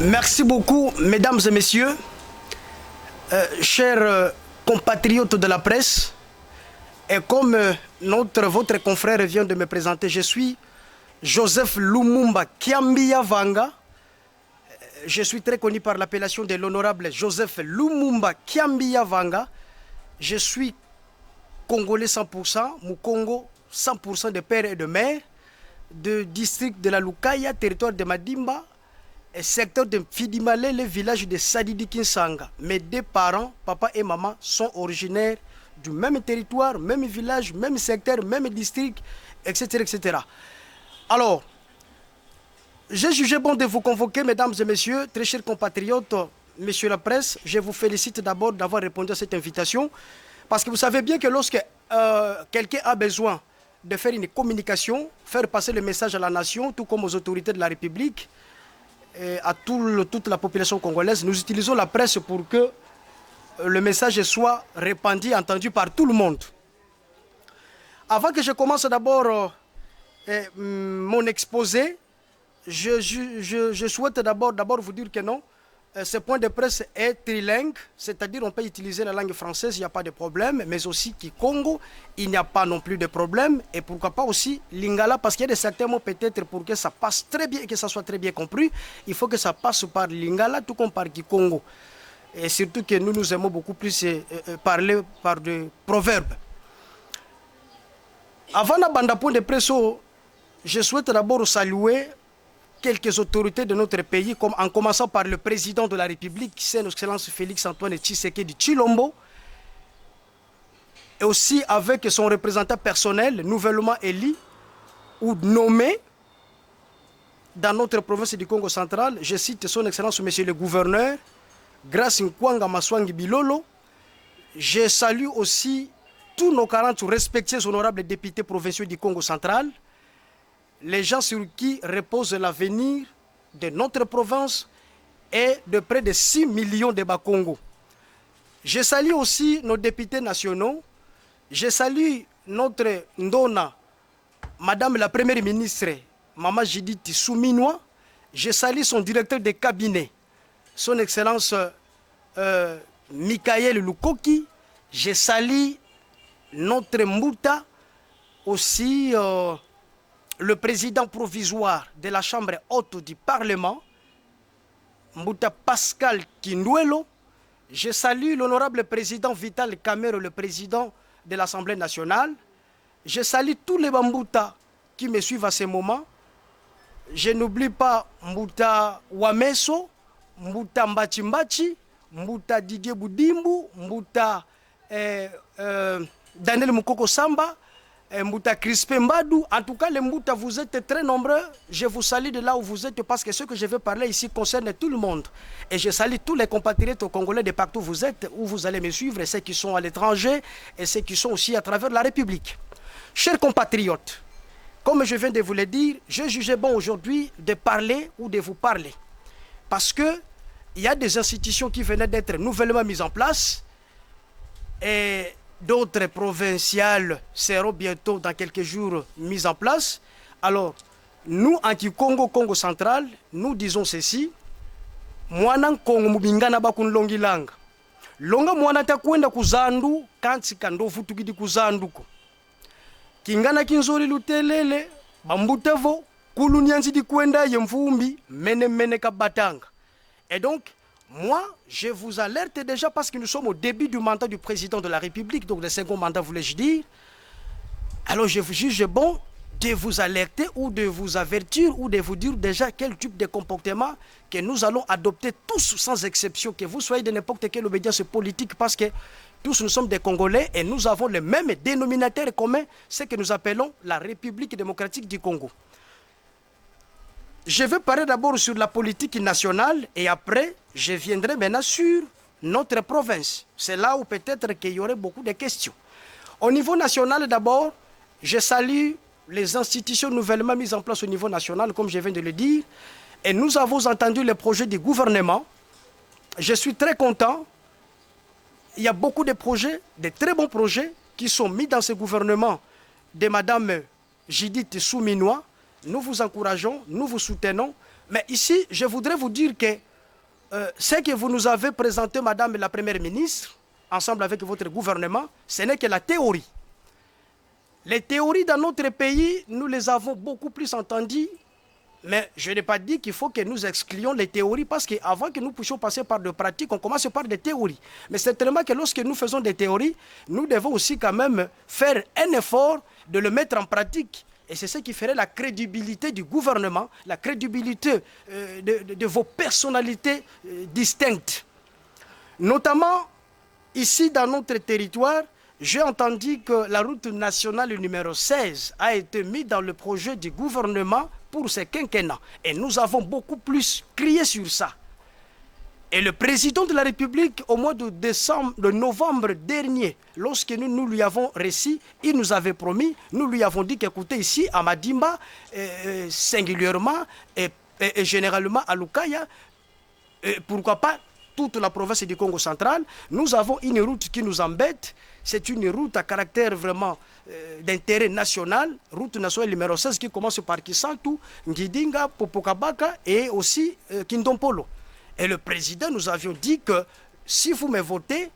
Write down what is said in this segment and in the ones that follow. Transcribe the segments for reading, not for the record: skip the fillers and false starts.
Merci beaucoup, mesdames et messieurs, chers compatriotes de la presse. Et comme votre confrère vient de me présenter, je suis Joseph Lumumba Kiambia Vanga. Je suis très connu par l'appellation de l'honorable Joseph Lumumba Kiambia Vanga. Je suis congolais 100%, Mukongo 100% de père et de mère, de district de la Lukaya, territoire de Madimba, et secteur de Fidimale, le village de Sadidi Kinsanga. Mes deux parents, papa et maman, sont originaires du même territoire, même village, même secteur, même district, etc., etc. Alors, j'ai jugé bon de vous convoquer, mesdames et messieurs, très chers compatriotes, messieurs la presse, je vous félicite d'abord d'avoir répondu à cette invitation, parce que vous savez bien que lorsque quelqu'un a besoin de faire une communication, faire passer le message à la nation, tout comme aux autorités de la République, et à toute la population congolaise, nous utilisons la presse pour que le message soit répandu, entendu par tout le monde. Avant que je commence d'abord mon exposé, je souhaite d'abord vous dire que non, ce point de presse est trilingue, c'est-à-dire on peut utiliser la langue française, il n'y a pas de problème, mais aussi Kikongo, il n'y a pas non plus de problème, et pourquoi pas aussi Lingala, parce qu'il y a des certains mots peut-être pour que ça passe très bien et que ça soit très bien compris, il faut que ça passe par Lingala tout comme par Kikongo. Et surtout que nous, nous aimons beaucoup plus parler par des proverbes. Avant de point de presse, je souhaite d'abord saluer quelques autorités de notre pays, comme en commençant par le président de la République, son Excellence Félix Antoine Tshisekedi Tshilombo, et aussi avec son représentant personnel, nouvellement élu ou nommé dans notre province du Congo central, je cite son Excellence Monsieur le gouverneur, Grâce Nkwanga Maswangi Bilolo. Je salue aussi tous nos 40 respectueux honorables députés provinciaux du Congo central, les gens sur qui repose l'avenir de notre province et de près de 6 millions de Bakongo. Je salue aussi nos députés nationaux. Je salue notre Ndona, Madame la Première ministre, Maman Judith Suminwa. Je salue son directeur de cabinet, son Excellence Michael Lukoki. Je salue notre Mbuta, aussi le président provisoire de la Chambre haute du Parlement, Mbuta Pascal Kindwelo. Je salue l'honorable président Vital Kamerhe, le président de l'Assemblée nationale. Je salue tous les Bambuta qui me suivent à ce moment. Je n'oublie pas Mbuta Wameso, Mbuta Mbachimbachi, Mbuta Didier Budimbu, Mbuta Daniel Mukoko Samba, Mbuta Crispin Mbadou. En tout cas, les Mbuta, vous êtes très nombreux. Je vous salue de là où vous êtes parce que ce que je vais parler ici concerne tout le monde. Et je salue tous les compatriotes congolais de partout où vous êtes, où vous allez me suivre, et ceux qui sont à l'étranger, et ceux qui sont aussi à travers la République. Chers compatriotes, comme je viens de vous le dire, je jugeais bon aujourd'hui de parler ou de vous parler. Parce que il y a des institutions qui venaient d'être nouvellement mises en place et d'autres provinciales seront bientôt, dans quelques jours, mises en place. Alors, nous, en Congo, Congo central, nous disons ceci. Mwana Congo mubingana bakunlongilanga. Longa mwana takwenda kuzandu, kanti kando futukidi kuzanduko. Kingana kinzori lutelele, bambutevo, kulunyanzi di kwenda yemvumbi, mene mene kabatanga. Et donc, moi, je vous alerte déjà parce que nous sommes au début du mandat du président de la République, donc le second mandat, voulais-je dire. Alors, je vous juge bon de vous alerter ou de vous avertir ou de vous dire déjà quel type de comportement que nous allons adopter tous sans exception, que vous soyez de n'importe quelle obédience politique, parce que tous nous sommes des Congolais et nous avons le même dénominateur commun, ce que nous appelons la République démocratique du Congo. Je vais parler d'abord sur la politique nationale et après, je viendrai maintenant sur notre province. C'est là où peut-être qu'il y aurait beaucoup de questions. Au niveau national d'abord, je salue les institutions nouvellement mises en place au niveau national, comme je viens de le dire. Et nous avons entendu le projet du gouvernement. Je suis très content. Il y a beaucoup de projets, de très bons projets qui sont mis dans ce gouvernement de Madame Judith Suminwa. Nous vous encourageons, nous vous soutenons. Mais ici, je voudrais vous dire que Ce que vous nous avez présenté, Madame la Première ministre, ensemble avec votre gouvernement, ce n'est que la théorie. Les théories dans notre pays, nous les avons beaucoup plus entendues, mais je n'ai pas dit qu'il faut que nous excluions les théories parce qu'avant que nous puissions passer par des pratiques, on commence par des théories. Mais certainement que lorsque nous faisons des théories, nous devons aussi quand même faire un effort de le mettre en pratique. Et c'est ce qui ferait la crédibilité du gouvernement, la crédibilité de vos personnalités distinctes. Notamment, ici dans notre territoire, j'ai entendu que la route nationale numéro 16 a été mise dans le projet du gouvernement pour ce quinquennat. Et nous avons beaucoup plus crié sur ça. Et le président de la République, au mois de décembre, de novembre dernier, lorsque nous, nous lui avons réussi, il nous avait promis, nous lui avons dit qu'écoutez, ici, à Madimba, singulièrement et généralement à Lukaya, et pourquoi pas toute la province du Congo central, nous avons une route qui nous embête. C'est une route à caractère vraiment d'intérêt national, route nationale numéro 16 qui commence par Kisantu, Ngidinga, Popokabaka et aussi Kindompolo. Et le président nous avions dit que si vous me votez,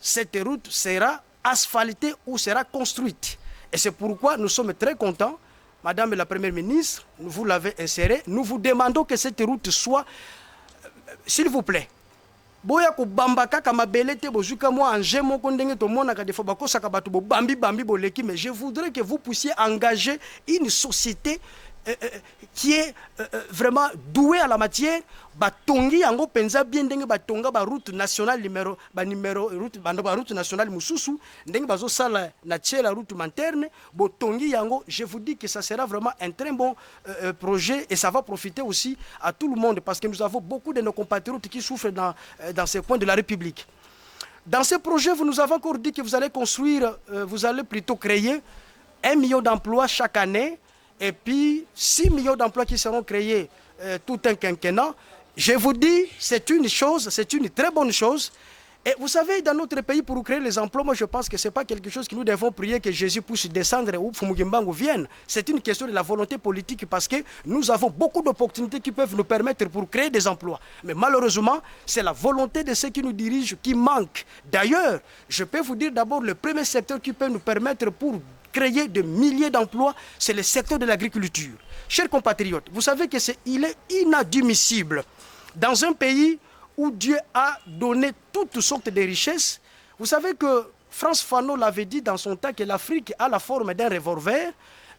cette route sera asphaltée ou sera construite. Et c'est pourquoi nous sommes très contents. Madame la Première ministre, vous l'avez insérée. Nous vous demandons que cette route soit, s'il vous plaît, boya kobamba kaka mabele te, bozwika mwa engin moko ndenge tomonaka des fois bakosaka bato, bobambi bambi boleki, mais je voudrais que vous puissiez engager une société qui est vraiment douée à la matière, batongi yango penza bien ndenge batonga ba route nationale numéro ba numéro route bando ba route nationale mususu ndenge bazosala na tie la route interne, botongi yango. Je vous dis que ça sera vraiment un très bon projet et ça va profiter aussi à tout le monde parce que nous avons beaucoup de nos compatriotes qui souffrent dans ces coins de la République. Dans ce projet, vous nous avez encore dit que vous allez construire, vous allez plutôt créer 1 million d'emplois chaque année et puis 6 millions d'emplois qui seront créés tout un quinquennat. Je vous dis, c'est une chose, c'est une très bonne chose. Et vous savez, dans notre pays, pour créer les emplois, moi je pense que ce n'est pas quelque chose que nous devons prier que Jésus puisse descendre ou Mfumu Kimbangu vienne. C'est une question de la volonté politique parce que nous avons beaucoup d'opportunités qui peuvent nous permettre pour créer des emplois. Mais malheureusement, c'est la volonté de ceux qui nous dirigent qui manque. D'ailleurs, je peux vous dire d'abord le premier secteur qui peut nous permettre pour créer de milliers d'emplois, c'est le secteur de l'agriculture. Chers compatriotes, vous savez que c'est, il est inadmissible dans un pays où Dieu a donné toutes sortes de richesses. Vous savez que Frantz Fanon l'avait dit dans son temps que l'Afrique a la forme d'un revolver.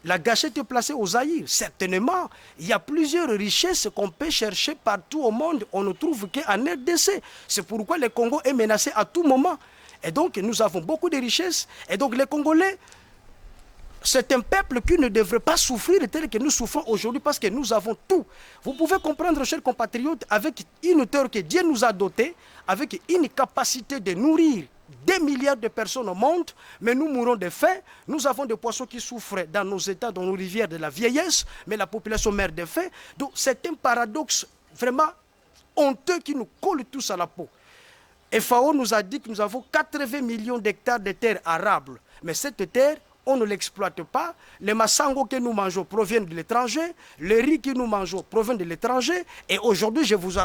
La gâchette est placée au Zaïre. Certainement, il y a plusieurs richesses qu'on peut chercher partout au monde. On ne trouve qu'en RDC. C'est pourquoi le Congo est menacé à tout moment. Et donc, nous avons beaucoup de richesses. Et donc, les Congolais, c'est un peuple qui ne devrait pas souffrir tel que nous souffrons aujourd'hui parce que nous avons tout. Vous pouvez comprendre, chers compatriotes, avec une terre que Dieu nous a dotée, avec une capacité de nourrir des milliards de personnes au monde, mais nous mourons de faim. Nous avons des poissons qui souffrent dans nos états, dans nos rivières de la vieillesse, mais la population meurt de faim. Donc c'est un paradoxe vraiment honteux qui nous colle tous à la peau. FAO nous a dit que nous avons 80 millions d'hectares de terres arables. Mais cette terre, on ne l'exploite pas. Les masango que nous mangeons proviennent de l'étranger. Les riz que nous mangeons proviennent de l'étranger. Et aujourd'hui, je vous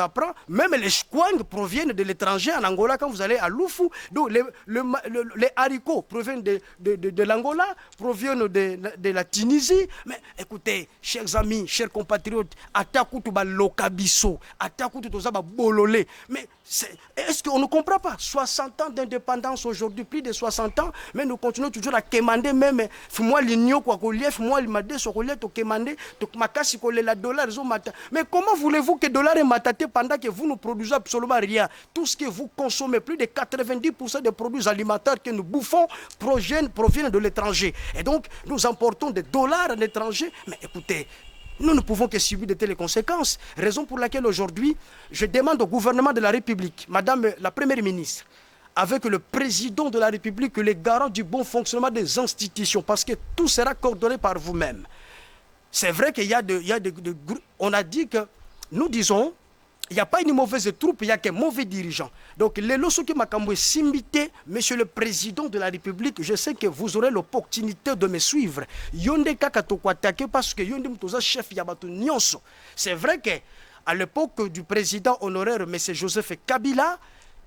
apprends, même les chikwangues proviennent de l'étranger. En Angola, quand vous allez à Lufu, donc les haricots proviennent de l'Angola, proviennent de la Tunisie. Mais écoutez, chers amis, chers compatriotes, ata kutu baloka biso, ata kutu toza ba bololé. Mais est-ce qu'on ne comprend pas? 60 ans d'indépendance aujourd'hui, plus de 60 ans, mais nous continuons toujours à quémander même moi l'igno quoi kolia, moi le kolia to quémander to makasi kolela dollar ezomata. Mais comment voulez-vous que dollar emata te pendant que vous ne produisez absolument rien? Tout ce que vous consommez, plus de 90% des produits alimentaires que nous bouffons proviennent de l'étranger. Et donc nous importons des dollars à l'étranger. Mais écoutez, nous ne pouvons que subir de telles conséquences. Raison pour laquelle aujourd'hui, je demande au gouvernement de la République, Madame la Première ministre, avec le président de la République, les garants du bon fonctionnement des institutions, parce que tout sera coordonné par vous-même. C'est vrai qu'il y a de, il y a de, de on a dit que, nous disons, il n'y a pas une mauvaise troupe, il n'y a qu'un mauvais dirigeant. Donc, lelo soki makambo esimbi te, Monsieur le Président de la République, je sais que vous aurez l'opportunité de me suivre. Yo nde kaka toko attaquer parce que yo nde mutu oza chef ya bato nyonso. C'est vrai que À l'époque du président honoraire, M. Joseph Kabila,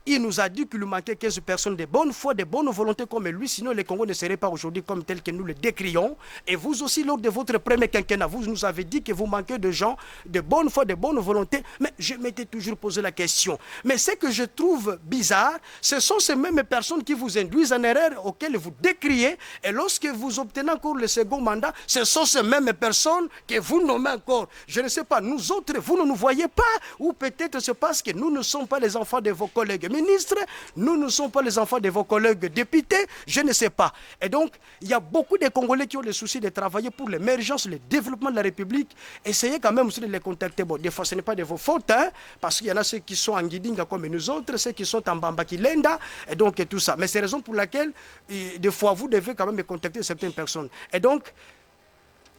il nous a dit qu'il lui manquait 15 personnes de bonne foi, de bonne volonté comme lui, sinon le Congo ne serait pas aujourd'hui comme tel que nous le décrions. Et vous aussi, lors de votre premier quinquennat, vous nous avez dit que vous manquez de gens de bonne foi, de bonne volonté. Mais je m'étais toujours posé la question. Mais ce que je trouve bizarre, ce sont ces mêmes personnes qui vous induisent en erreur, auxquelles vous décriez. Et lorsque vous obtenez encore le second mandat, ce sont ces mêmes personnes que vous nommez encore. Je ne sais pas, nous autres, vous ne nous voyez pas, ou peut-être c'est parce que nous ne sommes pas les enfants de vos collègues ministres, nous ne sommes pas les enfants de vos collègues députés, je ne sais pas. Et donc, il y a beaucoup de Congolais qui ont le souci de travailler pour l'émergence, le développement de la République. Essayez quand même aussi de les contacter. Bon, des fois, ce n'est pas de vos fautes, hein, parce qu'il y en a ceux qui sont en Guidinga comme nous autres, ceux qui sont en Bambakilenda, et donc et tout ça. Mais c'est la raison pour laquelle, des fois, vous devez quand même contacter certaines personnes. Et donc,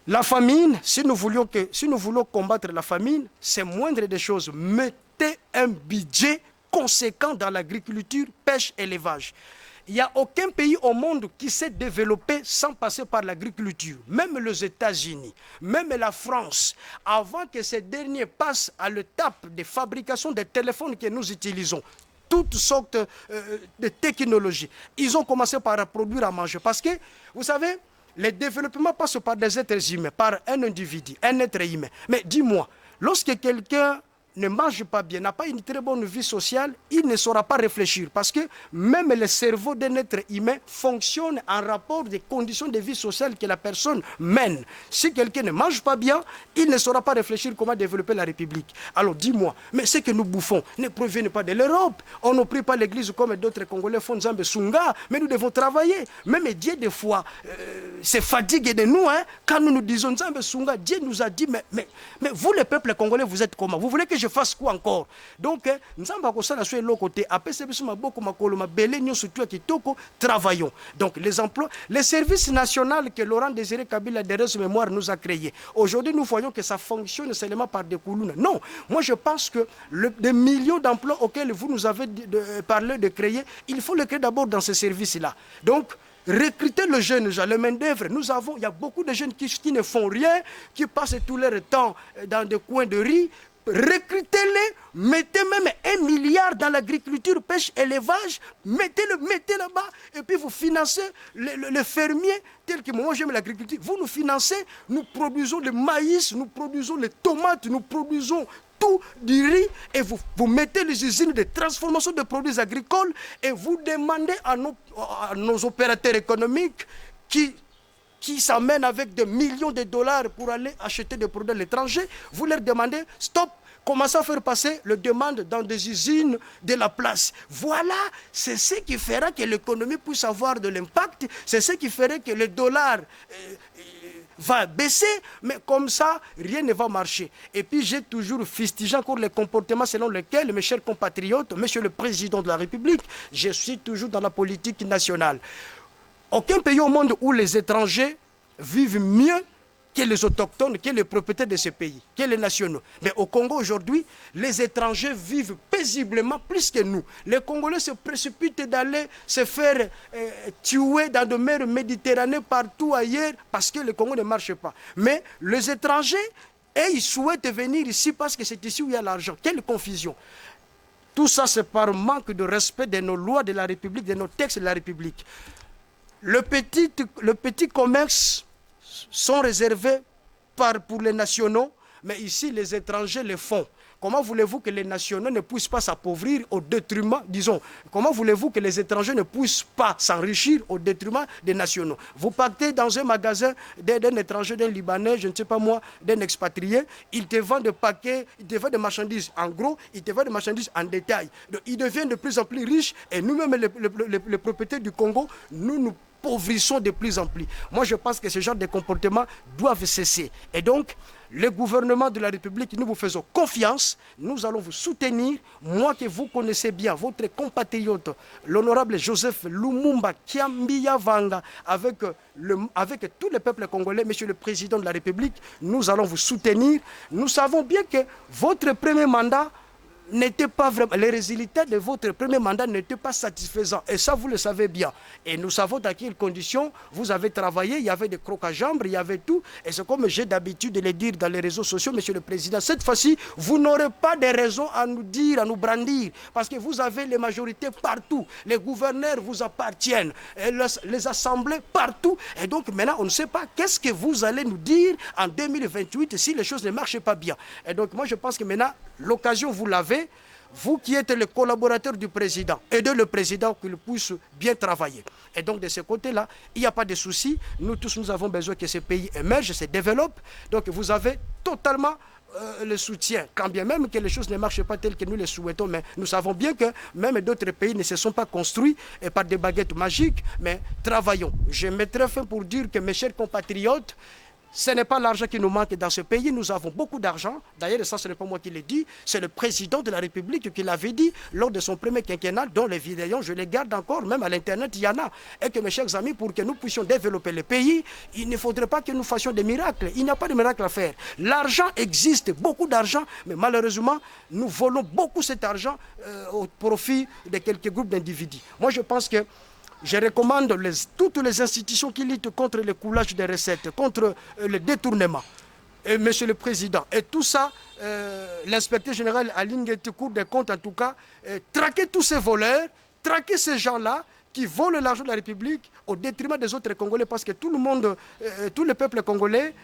la famine, si nous voulons combattre la famine, c'est moindre des choses. Mettez un budget conséquent dans l'agriculture, pêche, élevage. Il n'y a aucun pays au monde qui s'est développé sans passer par l'agriculture. Même les États-Unis, même la France, avant que ces derniers passent à l'étape de fabrication des téléphones que nous utilisons, toutes sortes de technologies, ils ont commencé par produire à manger. Parce que, vous savez, le développement passe par des êtres humains, par un individu, un être humain. Mais dis-moi, lorsque quelqu'un ne mange pas bien, n'a pas une très bonne vie sociale, il ne saura pas réfléchir. Parce que même le cerveau d'un être humain fonctionne en rapport des conditions de vie sociale que la personne mène. Si quelqu'un ne mange pas bien, il ne saura pas réfléchir comment développer la République. Alors dis-moi, mais ce que nous bouffons ne provient pas de l'Europe. On ne prie pas l'église comme d'autres Congolais font Nzambe Sunga, mais nous devons travailler. Même Dieu, des fois, se fatigue de nous. Hein, quand nous nous disons Nzambe Sunga, Dieu nous a dit, mais vous, le peuple congolais, vous êtes comment? Vous voulez que je fasse quoi encore? Donc, nous avons sur l'autre côté. Après, c'est travaillons. Donc, les emplois, les services nationaux que Laurent Désiré Kabila, derrière sa mémoire, nous a créés. Aujourd'hui, nous voyons que ça fonctionne seulement par des koulouna. Non, moi je pense que des millions d'emplois auxquels vous nous avez parlé de créer, il faut les créer d'abord dans ces services-là. Donc, recruter le jeune, la main-d'œuvre. Nous avons, il y a beaucoup de jeunes qui ne font rien, qui passent tout leur temps dans des coins de riz. Recrutez-les, mettez même 1 milliard dans l'agriculture, pêche, élevage, mettez-le, mettez là-bas, et puis vous financez les fermiers, tels que moi j'aime l'agriculture. Vous nous financez, nous produisons le maïs, nous produisons les tomates, nous produisons tout du riz, et vous mettez les usines de transformation de produits agricoles, et vous demandez à nos opérateurs économiques qui s'amènent avec des millions de dollars pour aller acheter des produits à l'étranger, vous leur demandez, stop, commencez à faire passer le demande dans des usines de la place. Voilà, c'est ce qui fera que l'économie puisse avoir de l'impact, c'est ce qui ferait que le dollar va baisser, mais comme ça, rien ne va marcher. Et puis, j'ai toujours fustigé encore les comportements selon lesquels, mes chers compatriotes, monsieur le Président de la République, je suis toujours dans la politique nationale. Aucun pays au monde où les étrangers vivent mieux que les autochtones, que les propriétaires de ce pays, que les nationaux. Mais au Congo aujourd'hui, les étrangers vivent paisiblement plus que nous. Les Congolais se précipitent d'aller se faire tuer dans des mers méditerranéennes partout ailleurs parce que le Congo ne marche pas. Mais les étrangers, et ils souhaitent venir ici parce que c'est ici où il y a l'argent. Quelle confusion! Tout ça, c'est par manque de respect de nos lois de la République, de nos textes de la République. Le petit commerce sont réservés pour les nationaux, mais ici, les étrangers les font. Comment voulez-vous que les nationaux ne puissent pas s'appauvrir au détriment, disons, comment voulez-vous que les étrangers ne puissent pas s'enrichir au détriment des nationaux? Vous partez dans un magasin d'un étranger, d'un Libanais, je ne sais pas moi, d'un expatrié, il te vend des paquets, il te vend des marchandises en gros, il te vend des marchandises en détail. Donc, il devient de plus en plus riche et nous-mêmes, les propriétaires du Congo, nous nous appauvrissons de plus en plus. Moi, je pense que ce genre de comportements doivent cesser. Et donc, le gouvernement de la République, nous vous faisons confiance, nous allons vous soutenir. Moi que vous connaissez bien, votre compatriote, l'honorable Joseph Lumumba Kiambiya Vanga, avec tout le peuple congolais, monsieur le président de la République, nous allons vous soutenir. Nous savons bien que votre premier mandat n'était pas vraiment. Les résultats de votre premier mandat n'étaient pas satisfaisants. Et ça, vous le savez bien. Et nous savons dans quelles conditions vous avez travaillé. Il y avait des crocs-à-jambes, il y avait tout. Et c'est comme j'ai d'habitude de le dire dans les réseaux sociaux, Monsieur le Président, cette fois-ci, vous n'aurez pas de raisons à nous dire, à nous brandir. Parce que vous avez les majorités partout. Les gouverneurs vous appartiennent. Et les assemblées partout. Et donc maintenant, on ne sait pas qu'est-ce que vous allez nous dire en 2028 si les choses ne marchent pas bien. Et donc moi, je pense que maintenant, l'occasion, vous l'avez. Vous qui êtes le collaborateur du président, aidez le président qu'il puisse bien travailler. Et donc de ce côté-là, il n'y a pas de souci. Nous tous, nous avons besoin que ce pays émerge, se développe. Donc vous avez totalement le soutien, quand bien même que les choses ne marchent pas telles que nous les souhaitons, mais nous savons bien que même d'autres pays ne se sont pas construits et par des baguettes magiques, mais travaillons. Je mettrai fin pour dire que mes chers compatriotes, ce n'est pas l'argent qui nous manque dans ce pays. Nous avons beaucoup d'argent. D'ailleurs, ça, ce n'est pas moi qui l'ai dit. C'est le président de la République qui l'avait dit lors de son premier quinquennat, dont les vidéos, je les garde encore, même à l'Internet, il y en a. Et que mes chers amis, pour que nous puissions développer le pays, il ne faudrait pas que nous fassions des miracles. Il n'y a pas de miracle à faire. L'argent existe, beaucoup d'argent, mais malheureusement, nous volons beaucoup cet argent au profit de quelques groupes d'individus. Moi, je pense que je recommande toutes les institutions qui luttent contre le coulage des recettes, contre le détournement. Et Monsieur le Président, et tout ça, l'inspecteur général Alingete, Cour des comptes en tout cas, traquer tous ces voleurs, traquer ces gens-là qui volent l'argent de la République au détriment des autres Congolais, parce que tout le monde, tout le peuple congolais,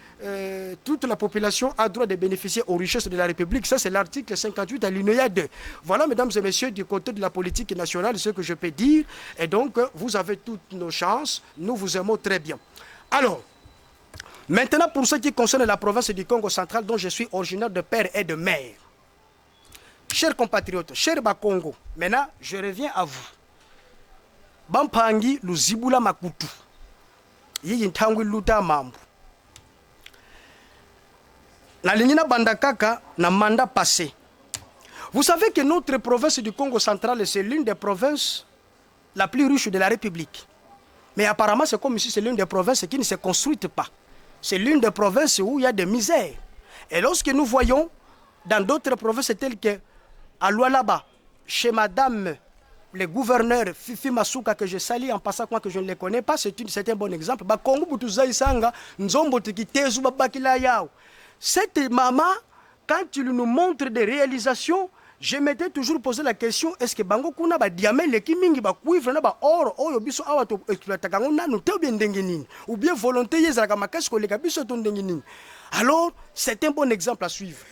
toute la population a droit de bénéficier aux richesses de la République. Ça, c'est l'article 58 alinéa 2. Voilà, mesdames et messieurs, du côté de la politique nationale, ce que je peux dire. Et donc, vous avez toutes nos chances. Nous vous aimons très bien. Alors, maintenant, pour ce qui concerne la province du Congo central, dont je suis originaire de père et de mère, chers compatriotes, chers Bakongo, maintenant, je reviens à vous. Bampangi luzibula makutu yiyi ntangwi luta mambu nalingi nabanda kaka na mandat passé. Vous savez que notre province du Congo central, c'est l'une des provinces la plus riche de la République. Mais apparemment, c'est comme si c'est l'une des provinces qui ne se construite pas. C'est l'une des provinces où il y a des misères. Et lorsque nous voyons dans d'autres provinces telles que à Lualaba, chez Madame le gouverneur Fifi Masuka, que je salue en passant, quoi que je ne le connais pas, c'est un bon exemple. Ba Congo butuza isanga, nzombo tiki tezu babakila yao. Cette maman, quand il nous montre des réalisations, je m'étais toujours posé la question, est-ce que bango kuna ba diamant leki mingi ba cuivre na ba or oyo biso awa to exploitaka ngo nanu te ou bien ndenge nini? Ou bien volonté ye ezalaka makasi koleka biso to ndenge nini? Alors, c'est un bon exemple à suivre.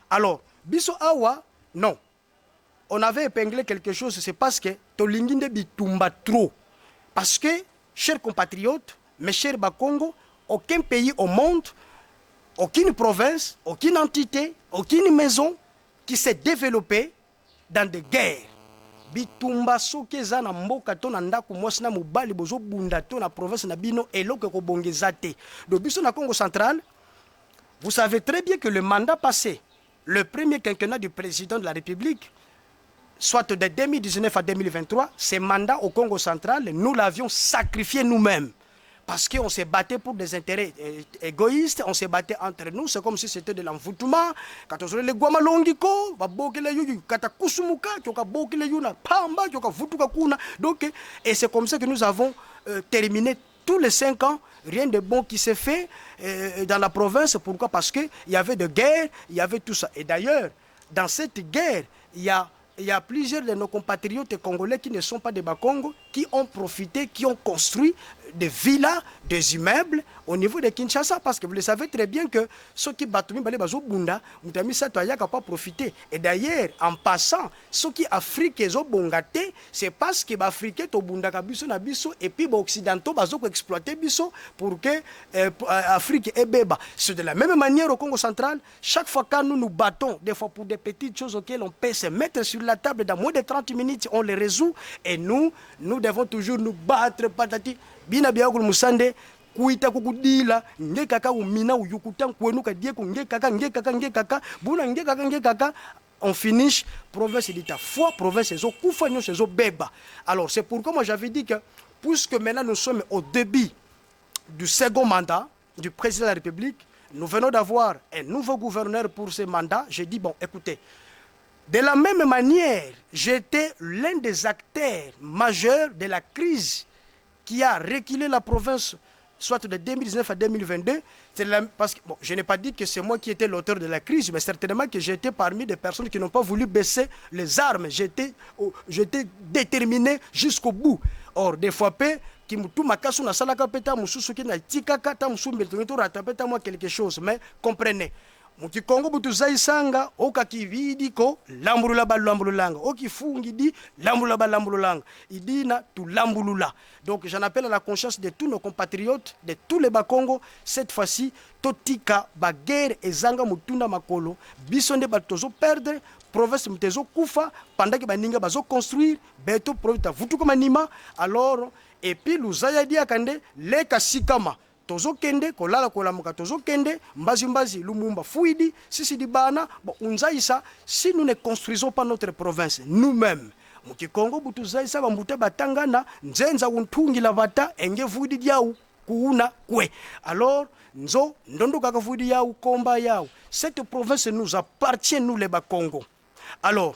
Alors, biso awa, non. On avait épinglé quelque chose, c'est parce que tolingi nde bitumba trop. Parce que, chers compatriotes, mes chers Bakongo, aucun pays au monde, aucune province, aucune entité, aucune maison qui s'est développée dans des guerres. Bitumba soki eza na mboka to na ndako mwasi na mobali bozobunda to na province na bino eloko ekobongeza te. Donc biso na Congo central, vous savez très bien que le mandat passé, le premier quinquennat du président de la République, soit de 2019 à 2023, ces mandats au Congo central, nous l'avions sacrifié nous-mêmes. Parce qu'on s'est battu pour des intérêts égoïstes, on s'est battu entre nous, c'est comme si c'était de l'envoûtement. Quand on se le guama longiko, ba bokele yuyu, kata kusumuka, kyoka bokele yuna, pamba, kyoka vutuka kuna. Donc, et c'est comme ça que nous avons terminé tous les 5 ans, rien de bon qui s'est fait dans la province. Pourquoi? Parce qu'il y avait de guerres, il y avait tout ça. Et d'ailleurs, dans cette guerre, il y a plusieurs de nos compatriotes congolais qui ne sont pas des Bakongo, qui ont profité, qui ont construit des villas, des immeubles au niveau de Kinshasa. Parce que vous le savez très bien que ceux qui battent Bale Bazo Bunda, Moutami Sato Ayaka pas profité. Et d'ailleurs, en passant, ceux qui Afrique zo bongate, c'est parce que l'Afrique to bunda ka biso na biso et puis ba occidentaux bazo ko exploiter biso pour que Afrique ebeba. C'est de la même manière au Congo central, chaque fois quand nous nous battons, des fois pour des petites choses auxquelles on peut se mettre sur la table, dans moins de 30 minutes, on les résout. Et nous, nous devons toujours nous battre, patati. Bina biagul musande, kuita kukudila, nge kaka umina uyukuta kwenu kadie ku nge kaka, nge kaka, nge kaka, buna nge kaka, nge kaka, on finish, province d'État foi, province ezo kufa nyo ezo beba. Alors c'est pourquoi moi j'avais dit que, puisque maintenant nous sommes au début du second mandat du président de la République, nous venons d'avoir un nouveau gouverneur pour ce mandat, j'ai dit bon, écoutez, De la même manière, j'étais l'un des acteurs majeurs de la crise qui a reculé la province, soit de 2019 à 2022. Parce que, bon, je n'ai pas dit que c'est moi qui étais l'auteur de la crise, mais certainement que j'étais parmi des personnes qui n'ont pas voulu baisser les armes. J'étais déterminé jusqu'au bout. Or, des fois, ki mutu makasu nasalaka mpe ta mosusu soki natikaka ta mosusu mbele to rattraper ta moi quelque chose. Mais comprenez, mukikongo butu zaisanga okakividi ko lambulula balambululanga okifungi di lambulula balambululanga idina tulambulula. Donc j'en appelle à la conscience de tous nos compatriotes, de tous les Bakongo. Cette fois-ci, totika baguerre ezanga mutunda makolo. Biso nde bato tozoperdre, province mutu ezokufa pendant que baninga bazoconstruire beto province tavutuka manima. Alors, et puis luzaya diaka nde leka sikama tozokende kolala kolamuka tozokende mbazimbazi Lumumba fuidi sisi dibana. Bon, unzaisa, si nous ne construisons pas notre province nous-mêmes, mukikongo butu zaisa bambuta batangana nzenza untungila bata enge vudi diau kuuna kwe. Alors nzo ndondo kaka vudi yau komba yau. Cette province nous appartient, nous les Bakongo. Alors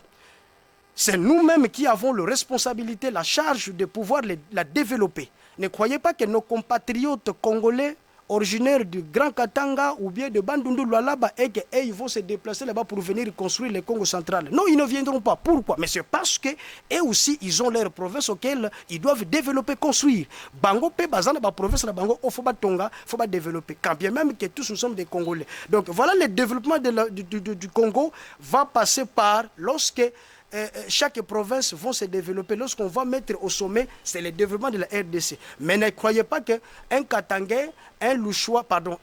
c'est nous-mêmes qui avons la responsabilité, la charge de pouvoir la développer. Ne croyez pas que nos compatriotes congolais originaires du Grand Katanga ou bien de Bandundu Lualaba et qu'ils vont se déplacer là-bas pour venir construire le Congo central. Non, ils ne viendront pas. Pourquoi? Mais c'est parce que eux aussi, ils ont leur province auxquelles ils doivent développer, construire. Bango pe bazana ba province la bango, faut ba tonga, faut ba développer. Quand bien même que tous nous sommes des Congolais. Donc voilà, le développement de la, du Congo va passer par lorsque chaque province vont se développer. Lorsqu'on va mettre au sommet, c'est le développement de la RDC. Mais ne croyez pas qu'un Katangais, un Louchois, pardon,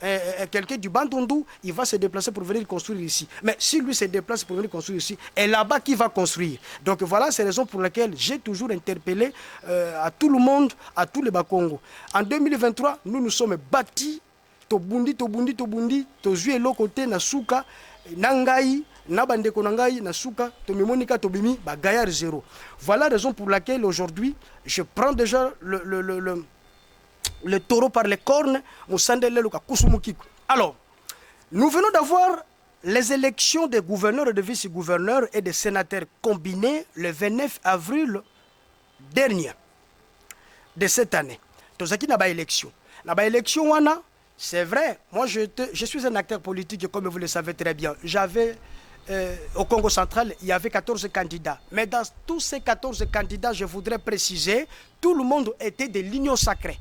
quelqu'un du Bandundu, il va se déplacer pour venir construire ici. Mais si lui se déplace pour venir construire ici, et là-bas, qui va construire? Donc voilà, c'est la raison pour laquelle j'ai toujours interpellé à tout le monde, à tous les Bakongo. En 2023, nous nous sommes bâtis, tobundi, tobundi, tobundi, tozui eloko te na suka, na ngai, na bandeko na ngai, na suka, tomimonika tobimi, ba gaillard zéro. Voilà la raison pour laquelle aujourd'hui, je prends déjà le taureau par les cornes, musandele luka kusumukiku. Alors, nous venons d'avoir les élections des gouverneurs et des vice-gouverneurs et des sénateurs combinés le 29 avril dernier de cette année. Tozaki na ba élection. Na ba élection wana, c'est vrai, moi je suis un acteur politique comme vous le savez très bien. J'avais au Congo central, il y avait 14 candidats. Mais dans tous ces 14 candidats, je voudrais préciser, tout le monde était de l'Union sacrée.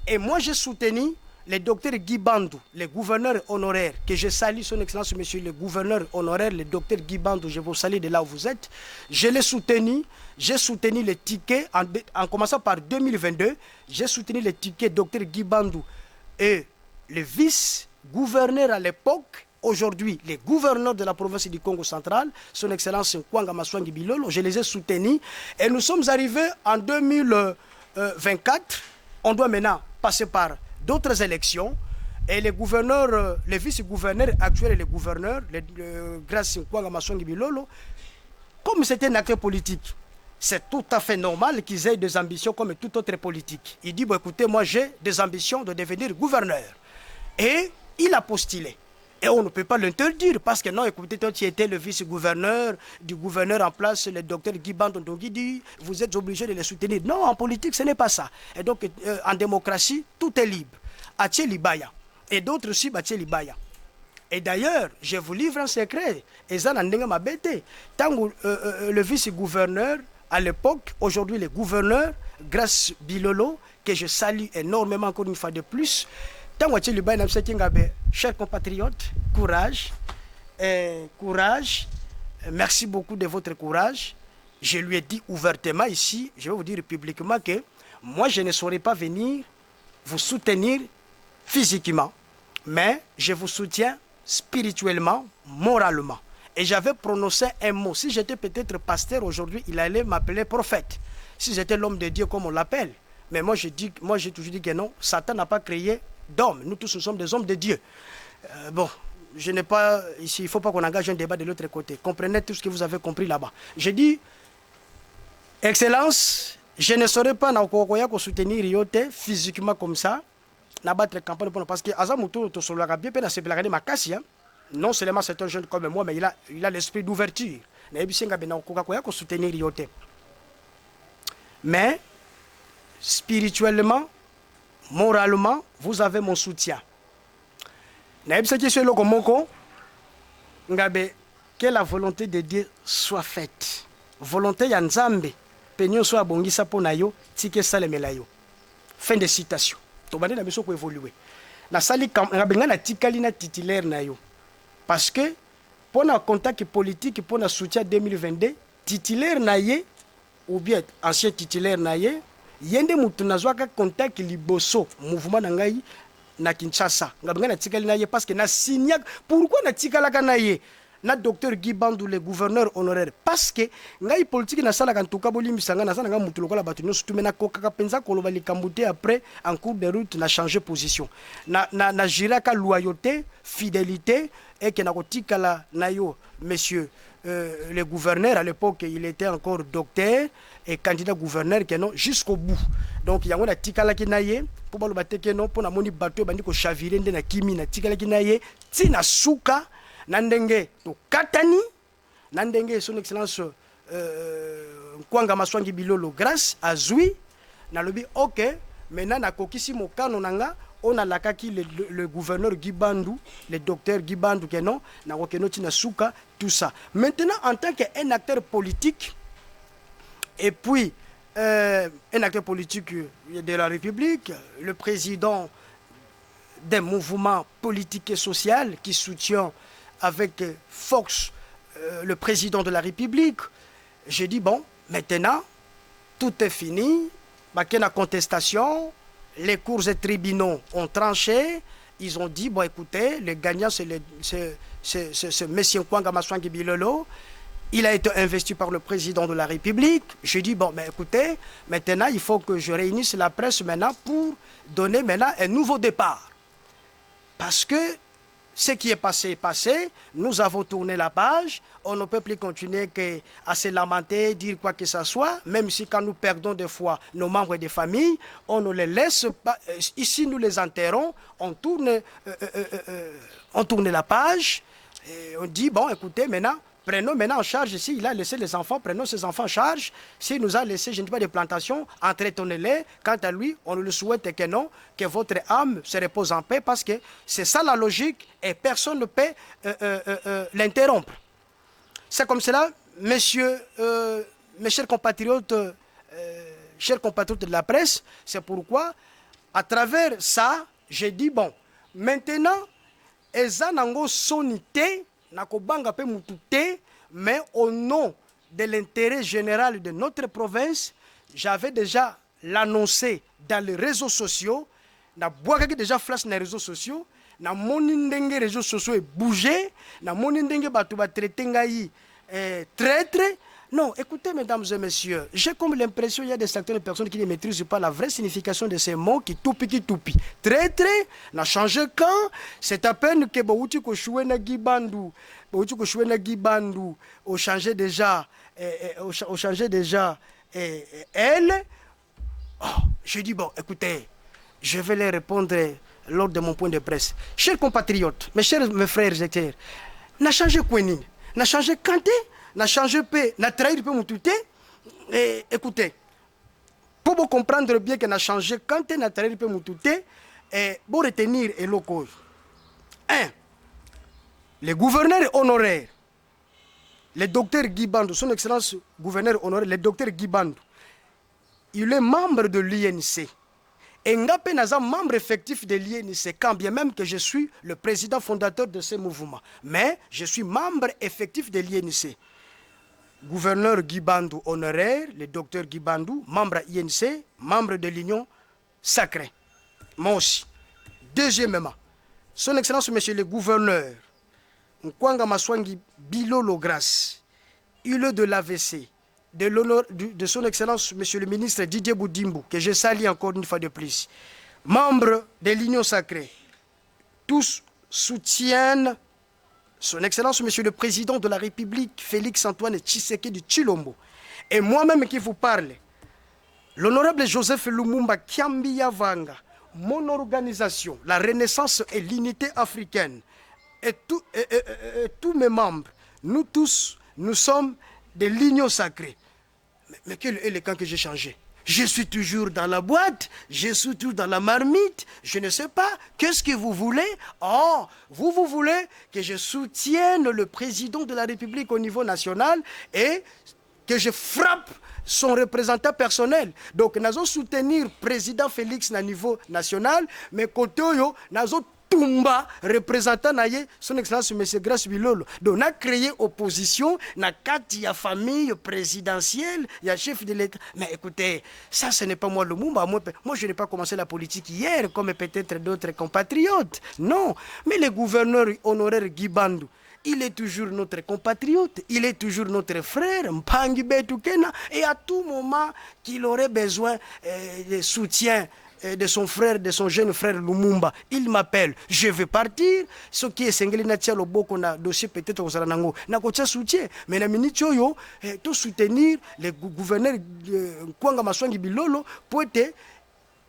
Et moi, j'ai soutenu le docteur Guy Bandu, le gouverneur honoraire, que je salue, son excellence, monsieur le gouverneur honoraire, le docteur Guy Bandu, je vous salue de là où vous êtes. Je l'ai soutenu, j'ai soutenu le ticket, en commençant par 2022, j'ai soutenu le ticket docteur Guy Bandu et le vice-gouverneur à l'époque, aujourd'hui, les gouverneurs de la province du Congo central, son excellence Nkwanga Maswangi Bilolo, je les ai soutenus. Et nous sommes arrivés en 2024, on doit maintenant passer par d'autres élections. Et les gouverneurs, les vice-gouverneurs actuels et les gouverneurs, grâce à Nkwanga Maswangi Bilolo, comme c'était un acteur politique, c'est tout à fait normal qu'ils aient des ambitions comme tout autre politique. Il dit, bon, écoutez, moi j'ai des ambitions de devenir gouverneur. Et il a postulé. Et on ne peut pas l'interdire parce que non, écoutez, toi tu étais le vice-gouverneur, du gouverneur en place, le docteur Guy Bandu dit, vous êtes obligé de le soutenir. Non, en politique, ce n'est pas ça. Et donc, en démocratie, tout est libre. Atie Libaya. Et d'autres aussi, Atie Libaya. Et d'ailleurs, je vous livre un secret. Et ça, n'a pas bête. Tant que le vice-gouverneur, à l'époque, aujourd'hui, le gouverneur, Grâce Bilolo, que je salue énormément encore une fois de plus, tant que Libaya, chers compatriotes, courage, courage, merci beaucoup de votre courage. Je lui ai dit ouvertement ici, je vais vous dire publiquement que moi, je ne saurais pas venir vous soutenir physiquement, mais je vous soutiens spirituellement, moralement. Et j'avais prononcé un mot. Si j'étais peut-être pasteur aujourd'hui, il allait m'appeler prophète. Si j'étais l'homme de Dieu comme on l'appelle. Mais moi, je dis, moi, j'ai toujours dit que non, Satan n'a pas créé d'homme. Nous tous, nous sommes des hommes de Dieu. Bon, je n'ai pas... Ici, il ne faut pas qu'on engage un débat de l'autre côté. Comprenez tout ce que vous avez compris là-bas. J'ai dit, Excellence, je ne saurais pas soutenir Yote physiquement comme ça, na battre campagne parce que aza mutu tosololaka bien mpe nasepelaka nde makasi, hein. Non seulement c'est un jeune comme moi, mais il a l'esprit d'ouverture. Nayebisi nga be nakoka koya kosoutenir yo te, mais spirituellement, moralement, vous avez mon soutien. Nayebisaki so eloko moko ngabe: que la volonté de Dieu soit faite. Volonté ya Nzambe mpe nyonso abongisa mpo na yo, tika esalemela yo. Fin de citation. Tobandi na biso koévoluer. Nasali ngabe ngai natikali na titulaire na yo, parce que mpo na contact politique, mpo na soutien 2022, titulaire na ye ou bien ancien titulaire na ye, ye nde motu nazwaka contact liboso mouvement na ngai na Kinshasa. Ngabe ngai natikali na ye parce que nasignaka. Pourquoi natikalaka na ye, na docteur Guy Bandu, le gouverneur honoraire? Parce que ngai politique nasalaka, ntuka bolimbisa ngai, naza na ngai motu lokola bato nyonso tume, nakokaka mpenza koloba likambo te. Après, en cours de route, na changer position, na juraka loyauté, fidélité et que nakotikala na yo, monsieur le gouverneur. À l'époque, il était encore docteur et candidat gouverneur, que non, jusqu'au bout. Donc yango natikalaki na ye mpo baloba te ke non, mpo namoni bato oyo bandi kochavirer nde nakimi. Natikalaki na ye ntina suka na ndenge tokatani, na ndenge Son Excellence Nkwanga Maswangi Bilolo Grâce azwi. Nalobi: ok, maintenant nakokisi mokano na nga oyo nalakaki le gouverneur Guy Bandu, le docteur Guy Bandu, ke non, nakokende ntina suka. Tout ça maintenant, en tant qu'un acteur politique et puis un acteur politique de la République, le président d'un mouvement politique et social qui soutient avec force le président de la République, j'ai dit: bon, maintenant, tout est fini, bah, la contestation, les cours et tribunaux ont tranché, ils ont dit: bon, écoutez, le gagnant, c'est M. Nkwanga Maswangi Bilolo. Il a été investi par le président de la République. J'ai dit: bon, mais écoutez, maintenant, il faut que je réunisse la presse maintenant pour donner maintenant un nouveau départ. Parce que ce qui est passé est passé. Nous avons tourné la page. On ne peut plus continuer que à se lamenter, dire quoi que ce soit. Même si quand nous perdons des fois nos membres de famille, on ne les laisse pas. Ici, nous les enterrons. On tourne la page. Et on dit: bon, écoutez, maintenant, prenons maintenant en charge. Ici, il a laissé les enfants, prenons ses enfants en charge. S'il nous a laissé, je ne dis pas des plantations, entretenez-les. Quant à lui, on le souhaite que non, que votre âme se repose en paix, parce que c'est ça la logique et personne ne peut l'interrompre. C'est comme cela, messieurs, mes chers compatriotes de la presse, c'est pourquoi, à travers ça, j'ai dit: bon, maintenant, eza nango soni te, nakobanga mpe mutu te, mais au nom de l'intérêt général de notre province, j'avais déjà l'annoncé dans les réseaux sociaux. Nabwakaki déjà flash na réseaux sociaux. Namoni ndenge réseaux sociaux ebouge, namoni ndenge bato batraiter ngai traître. Non, écoutez, mesdames et messieurs, j'ai comme l'impression qu'il y a des certaines personnes qui ne maîtrisent pas la vraie signification de ces mots qui toupi qui toupi. Traître, na changé camp, c'est à peine que bouti koéchouer na Guy Bandu, bouti koéchouer na Guy Bandu, au changé déjà, au changé déjà, elle. Oh, je dis: bon, écoutez, je vais les répondre lors de mon point de presse. Chers compatriotes, mes chers mes frères et sœurs, na changé quoi nini? Na changé camp te, na changé pe, na trahir pe mutu te. Et écoutez, pour vous comprendre bien que na changé camp te, na trahir pe mutu te, et pour retenir eloko. Un, le gouverneur honoraire, le docteur Guy Bandu, Son Excellence gouverneur honoraire, le docteur Guy Bandu, il est membre de l'UNC. Et nga pe naza membre effectif de l'UNC, quand bien même que je suis le président fondateur de ce mouvement. Mais je suis membre effectif de l'UNC. Gouverneur Guy Bandu honoraire, le docteur Guy Bandu, membre UNC, membre de l'Union sacrée. Moi aussi. Deuxièmement, Son Excellence Monsieur le gouverneur, Nkwanga Maswangi Bilolo Grâce, il est de l'AVC, de l'honneur de Son Excellence Monsieur le ministre Didier Budimbu, que je salue encore une fois de plus, membre de l'Union sacrée, tous soutiennent Son Excellence Monsieur le Président de la République, Félix Antoine Tshisekedi Tshilombo. Et moi-même qui vous parle, l'honorable Joseph Lumumba Kiambi Yavanga, mon organisation, la Renaissance et l'Unité africaine, et, tout, et tous mes membres, nous tous, nous sommes de l'union sacrée. Mais quel est le camp que j'ai changé? Je suis toujours dans la boîte, je suis toujours dans la marmite, je ne sais pas. Qu'est-ce que vous voulez? Oh, vous, vous voulez que je soutienne le président de la République au niveau national et que je frappe son représentant personnel. Donc, nous allons soutenir président Félix à niveau national, mais côté oyo, nous allons tumba représentant na ye, son excellence monsieur Grace Bilolo. Donc on a créé opposition na kati ya famille présidentielle, ya chef de l'État. Mais écoutez, ça ce n'est pas moi Lumumba. Moi, je n'ai pas commencé la politique hier comme peut-être d'autres compatriotes. Non, mais le gouverneur honoraire Guy Bandu, il est toujours notre compatriote, il est toujours notre frère, Mpangi Betukena, et à tout moment qu'il aurait besoin de soutien de son frère, de son jeune frère Lumumba, il m'appelle, je vais partir. Ce qui est esengeli natia loboko na dossier peut-être kozala nango nakotia soutien, mais na minute oyo to soutenir le gouverneur Nkwanga Maswangi Bilolo po ete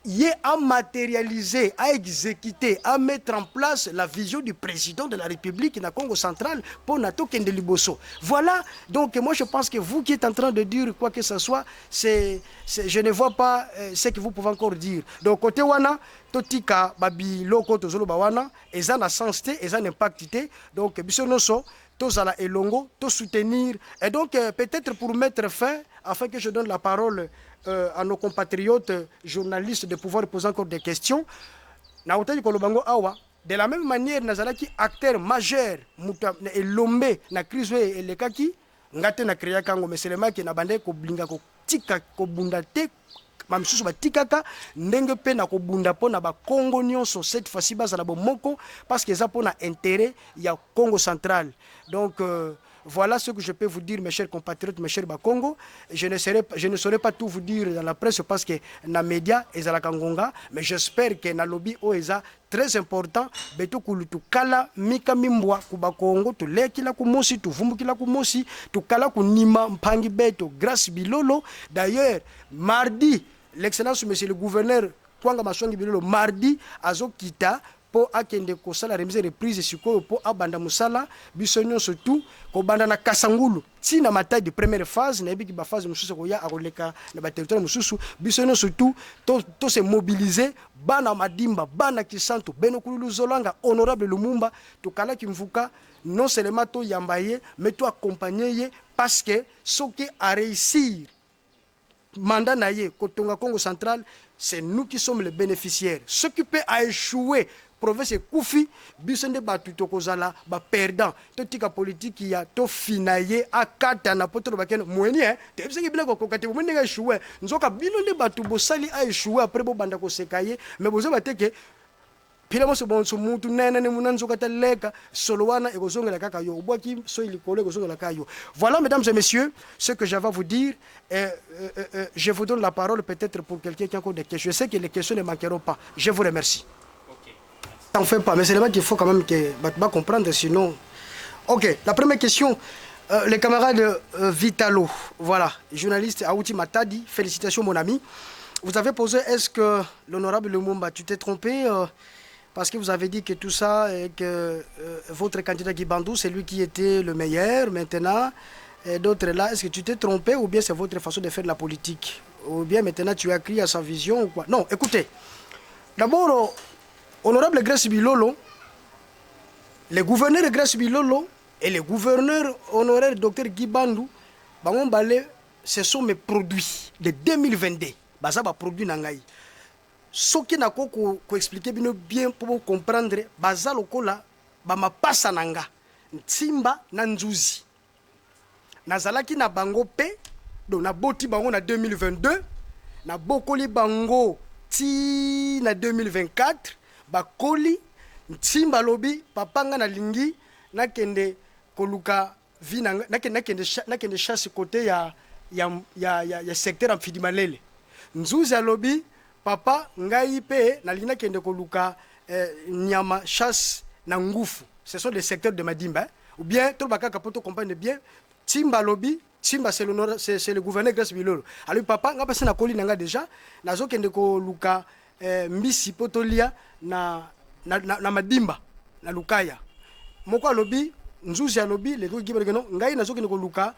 ye a matérialisé, a exécuté, à mettre en place la vision du président de la République na Congo central pour na tokende liboso. Voilà, donc moi je pense que vous qui êtes en train de dire quoi que ce soit, je ne vois pas ce que vous pouvez encore dire. Donc côté wana, totika babiloko tozoloba wana, eza na sens te, eza na impact te. Donc biso nyonso tozala elongo, to soutenir. Et donc peut-être pour mettre fin, afin que je donne la parole à nos compatriotes journalistes de pouvoir poser encore des questions. Nautaki koloba ngo awa, de la même manière nazalaki acteur majeur, moto elombe na crise oyo elekaki. Nga te na créaka yango, mais seulement ke na bandaki kolinga kotika kobunda te, bamisusu batikaka ndenge mpe na kobunda mpo na bakongo nyonso. Cette fois-ci bazala bomoko parce que eza mpo na intérêt ya Congo central. Donc voilà ce que je peux vous dire, mes chers compatriotes, mes chers Bakongo. Je ne saurais pas tout vous dire dans la presse parce que na média ezalaka ngonga, mais j'espère que na lobi oyo eza très important. Beto kulu tukala mika mimbwa ku Bakongo, tulekila ku mosi, tuvumbukila ku mosi, tukala kunima mpangi beto Grâce Bilolo. D'ailleurs, mardi, l'excellence monsieur le gouverneur Kwanga Maswangi Bilolo, mardi azokita mpo akende kosala remise reprise sikoyo mpo abanda mosala. Biso nyonso tu kobanda na Kasangulu ntina Matadi, première phase. Nayebiki baphase mosusu ekoya, akoleka na baterritoire mosusu. Biso nyonso tu to se mobiliser, bana Madimba, bana Kisantu, beno kululu zolanga honorable Lumumba, tokalaki mvuka. Non seulement toyamba ye, mais to accompagner ye, parce que soki aréussir mandat na ye kotonga Congo central, c'est nous qui sommes les bénéficiaires. Ce qui peut a échoué, province ekufi, biso nde bato tokozala baperdant. Totika politiki ya tofina ye akatana mpo toloba kene mweni toyebisaki bino kokoka te, bomoni ndenge échoué. Nzoka bino nde bato bosali aéchoué, après bobanda koseka ye, mais bozoba te ke phila moso bonso mutu nene ne muna nzoka ta leka solo wana ekozongela kaka yo, obwaki soyi likolo, ekozongela kaka yo. Voilà, mesdames et messieurs, ce que j'avais à vous dire. Je vous donne la parole peut-être pour quelqu'un qui a encore des questions. Je sais que les questions ne manqueront pas. Je vous remercie. T'en fais pas, mais c'est là qu'il faut quand même que bato ba comprendre, sinon. Ok, la première question, le camarade Vitalo, voilà, journaliste auti Matadi, félicitations mon ami. Vous avez posé, est-ce que l'honorable Lumumba, tu t'es trompé parce que vous avez dit que tout ça et que votre candidat Guy Bandou, c'est lui qui était le meilleur maintenant, et d'autres là, est-ce que tu t'es trompé ou bien c'est votre façon de faire de la politique? Ou bien maintenant tu as crié à sa vision ou quoi? Non, écoutez, d'abord, honorable Grace Bilolo, le gouverneur Grace Bilolo et le gouverneur honoraire Dr Guy Bandu, bango mbale, ce sont mes produits de 2022. Baza ba produit na ngai. Soki nako ko expliquer bino bien pour comprendre, baza lokola bamapasa na nga Ntimba na Nzuzi. Nazalaki na bango mpe, donc naboti bango na 2022, nabokoli bango ti na 2024, bakoli. Ntimba alobi: "Papa, nga nalingi nakende koluka vi na nakende chasse côté ya secteur ya Mfidi Malele." Nzuzi alobi: "Papa, ngai mpe nalingi nakende koluka nyama chasse na Ngufu." Ce sont des secteurs de Madimba, hein? Ou bien toloba kaka po tocomprendre bien, Timba alobi, Timba c'est le, c'est le gouverneur Grace Bilolo, alobi: "Papa, nga mpasi nakoli na nga déjà, nazokende koluka mbisi mpo tolia na Madimba na Lukaya." Moko alobi, Nzuzi alobi, le Guy Bandu, ngai nazokende koluka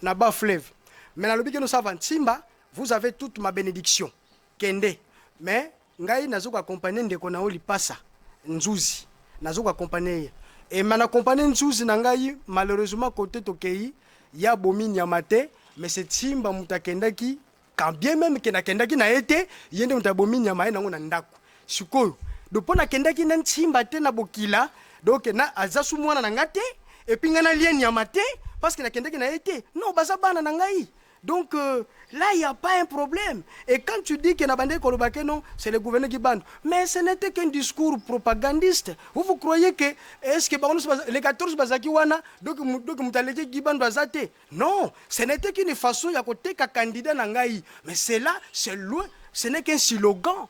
na ba fleuve. Mais nalobi ke no, ça va, Nsimba, vous avez toute ma bénédiction. Kende. Mais ngai nazoko accompagner ndeko na yo lipasa Nzuzi, nazoko accompagner ye. E ma na accompagner Nzuzi na ngai, malheureusement côté tokei ya bomi nyama te, mais c'est Nsimba moto akendaki, quand bien même ke nakendaki na ye te, ye nde moto abomi nyama ye nango na ndako. Sikoyo do mpo nakendaki na Nsimba te na bokila, donc na aza su mwana na nga te, et puis ngai nalia nyama te parce que nakendaki na ye te. Non, baza bana na ngai. Donc là, il n'y a pas un problème. Et quand tu dis que nabandé koloba ke non, c'est le gouverneur Guy Bandu, mais ce n'était qu'un discours propagandiste. Vous, vous croyez que, est-ce que les 14 bazaki wana, donc moto aleki Guy Bandu aza te? Non, ce n'était qu'une façon ya koteka candidat na ngai. Mais c'est là, c'est loin, ce n'est qu'un slogan.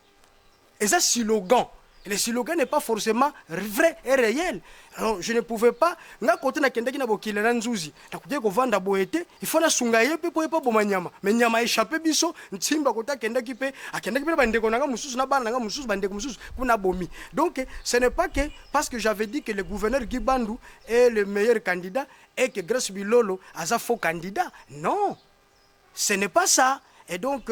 Et ça, slogan. Et le slogan n'est pas forcément vrai et réel. Alors, je ne pouvais pas, nga côté nakendaki na bokila na Nzuzi, nakoki kovanda boye te, il faut nasunga ye mpe po ye mpo boma nyama. Mais nyama échappé biso, Nsimba côté akendaki mpe, akendaki mpe na bandeko na nga mosusu, na bana na nga mosusu, bandeko mosusu, kuna bomi. Donc, ce n'est pas que parce que j'avais dit que le gouverneur Guy Bandu est le meilleur candidat et que Grace Bilolo a faux candidat. Non, ce n'est pas ça. Et donc,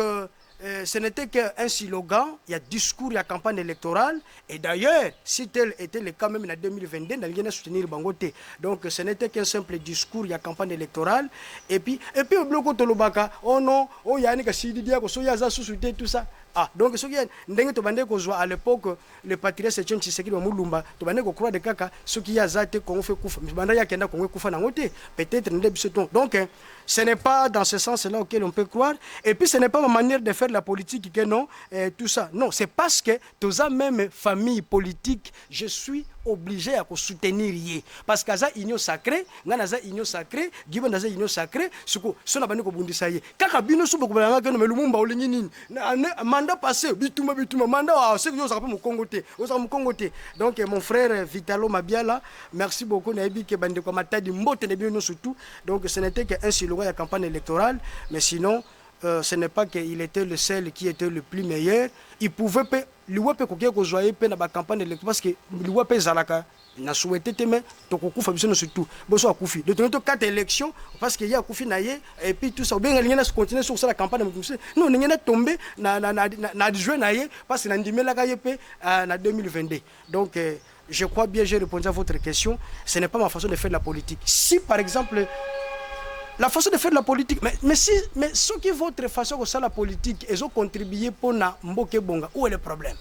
ce n'était qu'un slogan, il y a discours, il y a campagne électorale. Et d'ailleurs, si tel était le cas même en 2022, dans soutenir bango te. Donc, ce n'était qu'un simple discours, il y a campagne électorale. Et puis, biloko tolobaka, oh non, oh yannick sidi diako, so yaza sous tout ça. Ah, donc soki ndenge tobande kozwa à l'époque le patriarche Etienne Tshisekedi wa Mulumba, tobande kokroire de kaka soki ye aza te, Congo fe kufa. Mais banda ya kenda, Congo ekufa nango te. Peut-être nde biso to. Donc ce n'est pas dans ce sens-là auquel on peut croire. Et puis ce n'est pas ma manière de faire la politique que non, tout ça. Non, c'est parce que toza même famille politique, je suis obligé à soutenir ye parce que aza union sacrée, nga naza union sacrée, Guy Bandu aza union sacrée. Siko so na bandi kobundisa ye kaka bino so bokobalanga keno. Me Lumumba olingi nini? Mandat passé, bitumba bitumba mandat wa soki yo ozalaka mpe mokongo te, ozalaka mokongo te. Donc mon frère Vitalo Mabiala, merci beaucoup. Nayebi ke bandeko ya Matadi, mbote na bino nyonso tout. Donc ce n'était qu'un slogan ya campagne électorale, mais sinon ce n'est pas qu'il était le seul qui était le plus meilleur. Il pouvait pe liwa mpe koki kozwa ye mpe na bacampagne électorale, parce que liwa mpe ezalaka na souhaité te, mais tokokufa biso nyonso tout. Boso akufi de tongi tokata élection parce que ye akufi na ye et puis tout ça, obenga lingi na continuer so kosala campagne ya moto mosusu. Non, ndenge na tombe na adjoint na ye parce que nandimelaka ye mpe na 2022. Donc je crois bien j'ai répondu à votre question. Ce n'est pas ma façon de faire de la politique. Si par exemple la façon de faire de la politique, mais si, mais ce qui votre façon de faire la politique, ils ont contribué pour na mboka ebonga, où est le problème?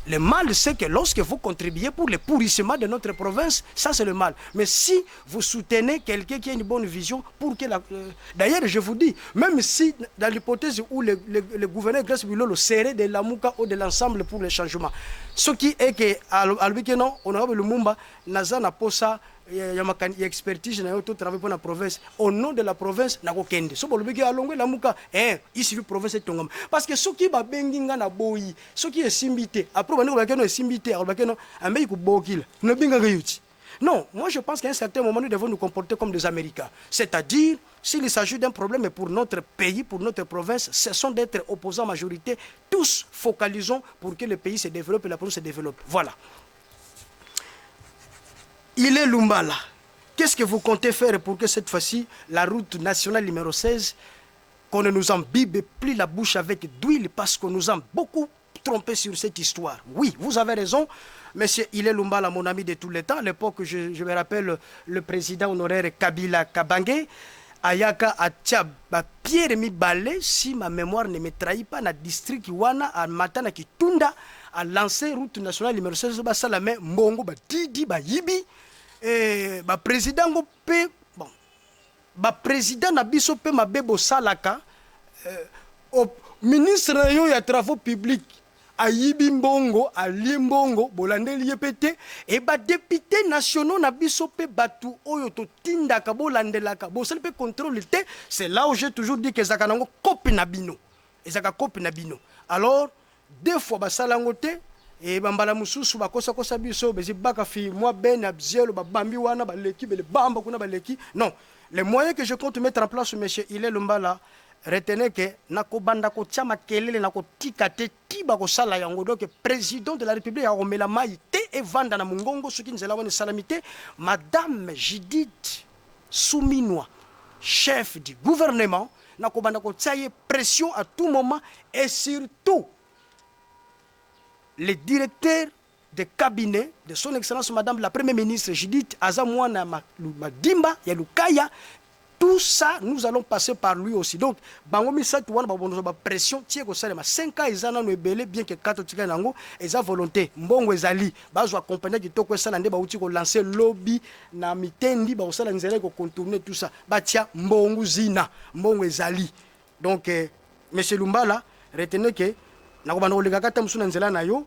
Le mal, c'est que lorsque vous contribuez pour le pourrissement de notre province, ça c'est le mal. Mais si vous soutenez quelqu'un qui a une bonne vision pour que la... D'ailleurs, je vous dis, même si dans l'hypothèse où le gouverneur Grace Bilolo serait de Lamuka ou de l'Ensemble pour le changement, ce qui est que, alobi que non, honorable Lumumba, naza na posa ya makani ya expertise na yo to travailler pour la province, au nom de la province nakokende. So bolobi ke alongwe Lamuka, il suffit province etongama, parce que soki babengi nga na boyi, soki esimbi te, après bandi kolobaki no esimbi te, alobaki no ambeki kobokila nabengaka yo ti. Non, moi je pense qu'à un certain moment, nous devons nous comporter comme des Américains. C'est-à-dire, s'il s'agit d'un problème pour notre pays, pour notre province, cessons d'être opposants majorité, tous focalisons pour que le pays se développe et la province se développe. Voilà. Il est Lumbala. Qu'est-ce que vous comptez faire pour que cette fois-ci, la route nationale numéro 16, qu'on ne nous imbibe plus la bouche avec d'huile parce qu'on nous a beaucoup trompé sur cette histoire? Oui, vous avez raison, monsieur Ile Lumbala, mon ami de tous les temps. À l'époque, je me rappelle le président honoraire Kabila Kabange, ayaka atia bapierre mibale, si ma mémoire ne me trahit pas, na district wana, amata na Kitunda, a lancé route nationale numéro 16. Basala me mbongo batidi bayibi e, baprésident ngo mpe bon, baprésident na biso mpe mabe bosalaka. Ministre na yo ya travaux publics ayibi mbongo, alie mbongo, bolandeli ye mpe te. E badéputés nationaux na biso mpe, bato oyo totindaka, bolandelaka, bosali mpe contrôle te. C'est là où j'ai toujours dit que ezalaka nango kope na bino, ezalaka kope na bino. Alors deux fois basala yango te. E bambala mosusu bakosakosa biso, bezi baka fi mwa bene ya bizielo babambi wana baleki bele bamba kuna baleki. Non, les moyens que je compte mettre en place, monsieur Ile Lumbala, Retenez que nakobanda kotia makelele, nakotika te ti bakosala yango. Donc président de la République akomela mai te, evanda na mongongo soki nzela wana esalami te. Madame Judith Suminwa, chef du gouvernement, nakobanda kotia ye pression à tout moment, et surtout le directeur de cabinet de Son Excellence Madame la Première ministre Judith, aza mwana Madimba ya Lukaya. Tout ça, nous allons passer par lui aussi. Donc bango misato wana babondoza ba pression tie kosalema. 5 ans eza nano ebele, bien que 4 tika nango eza volonté. Mbongo ezali, bazwa compagnie kitoko esala nde bauti kolancer lobi na mitendi, bakosala nzela ekocontourner tout ça, batia mbongo zina, mbongo ezali. Donc monsieur Lumbala, retenez que nakobanda koleka kata mosu na nzela na yo,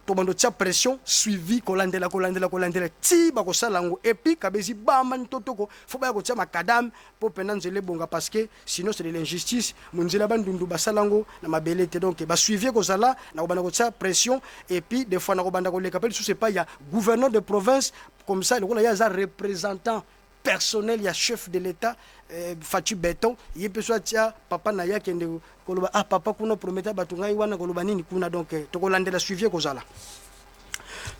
tobanda otia pression, suivi, kolandela, kolandela, kolandela ti bakosala yango. Et puis kabezi bama ntotoko, fo baya kotia macadam mpo mpena nzela ebonga, parce que sinon c'est de l'injustice. Monzela Bandundu basala yango na mabele te. Donc basuivi ekozala, nakobanda kotia pression. Et puis des fois nakobanda koleka mpe lisusu epai ya gouverneur de province, comme ça lokola ye aza représentant personnel ya chef de l'État, Fatshi Béton, ye mpe so atia papa na ye akende koloba: "Ah papa, kuna prometa bato ngai wana koloba nini kuna." Donc tokolandela, suivi ekozala.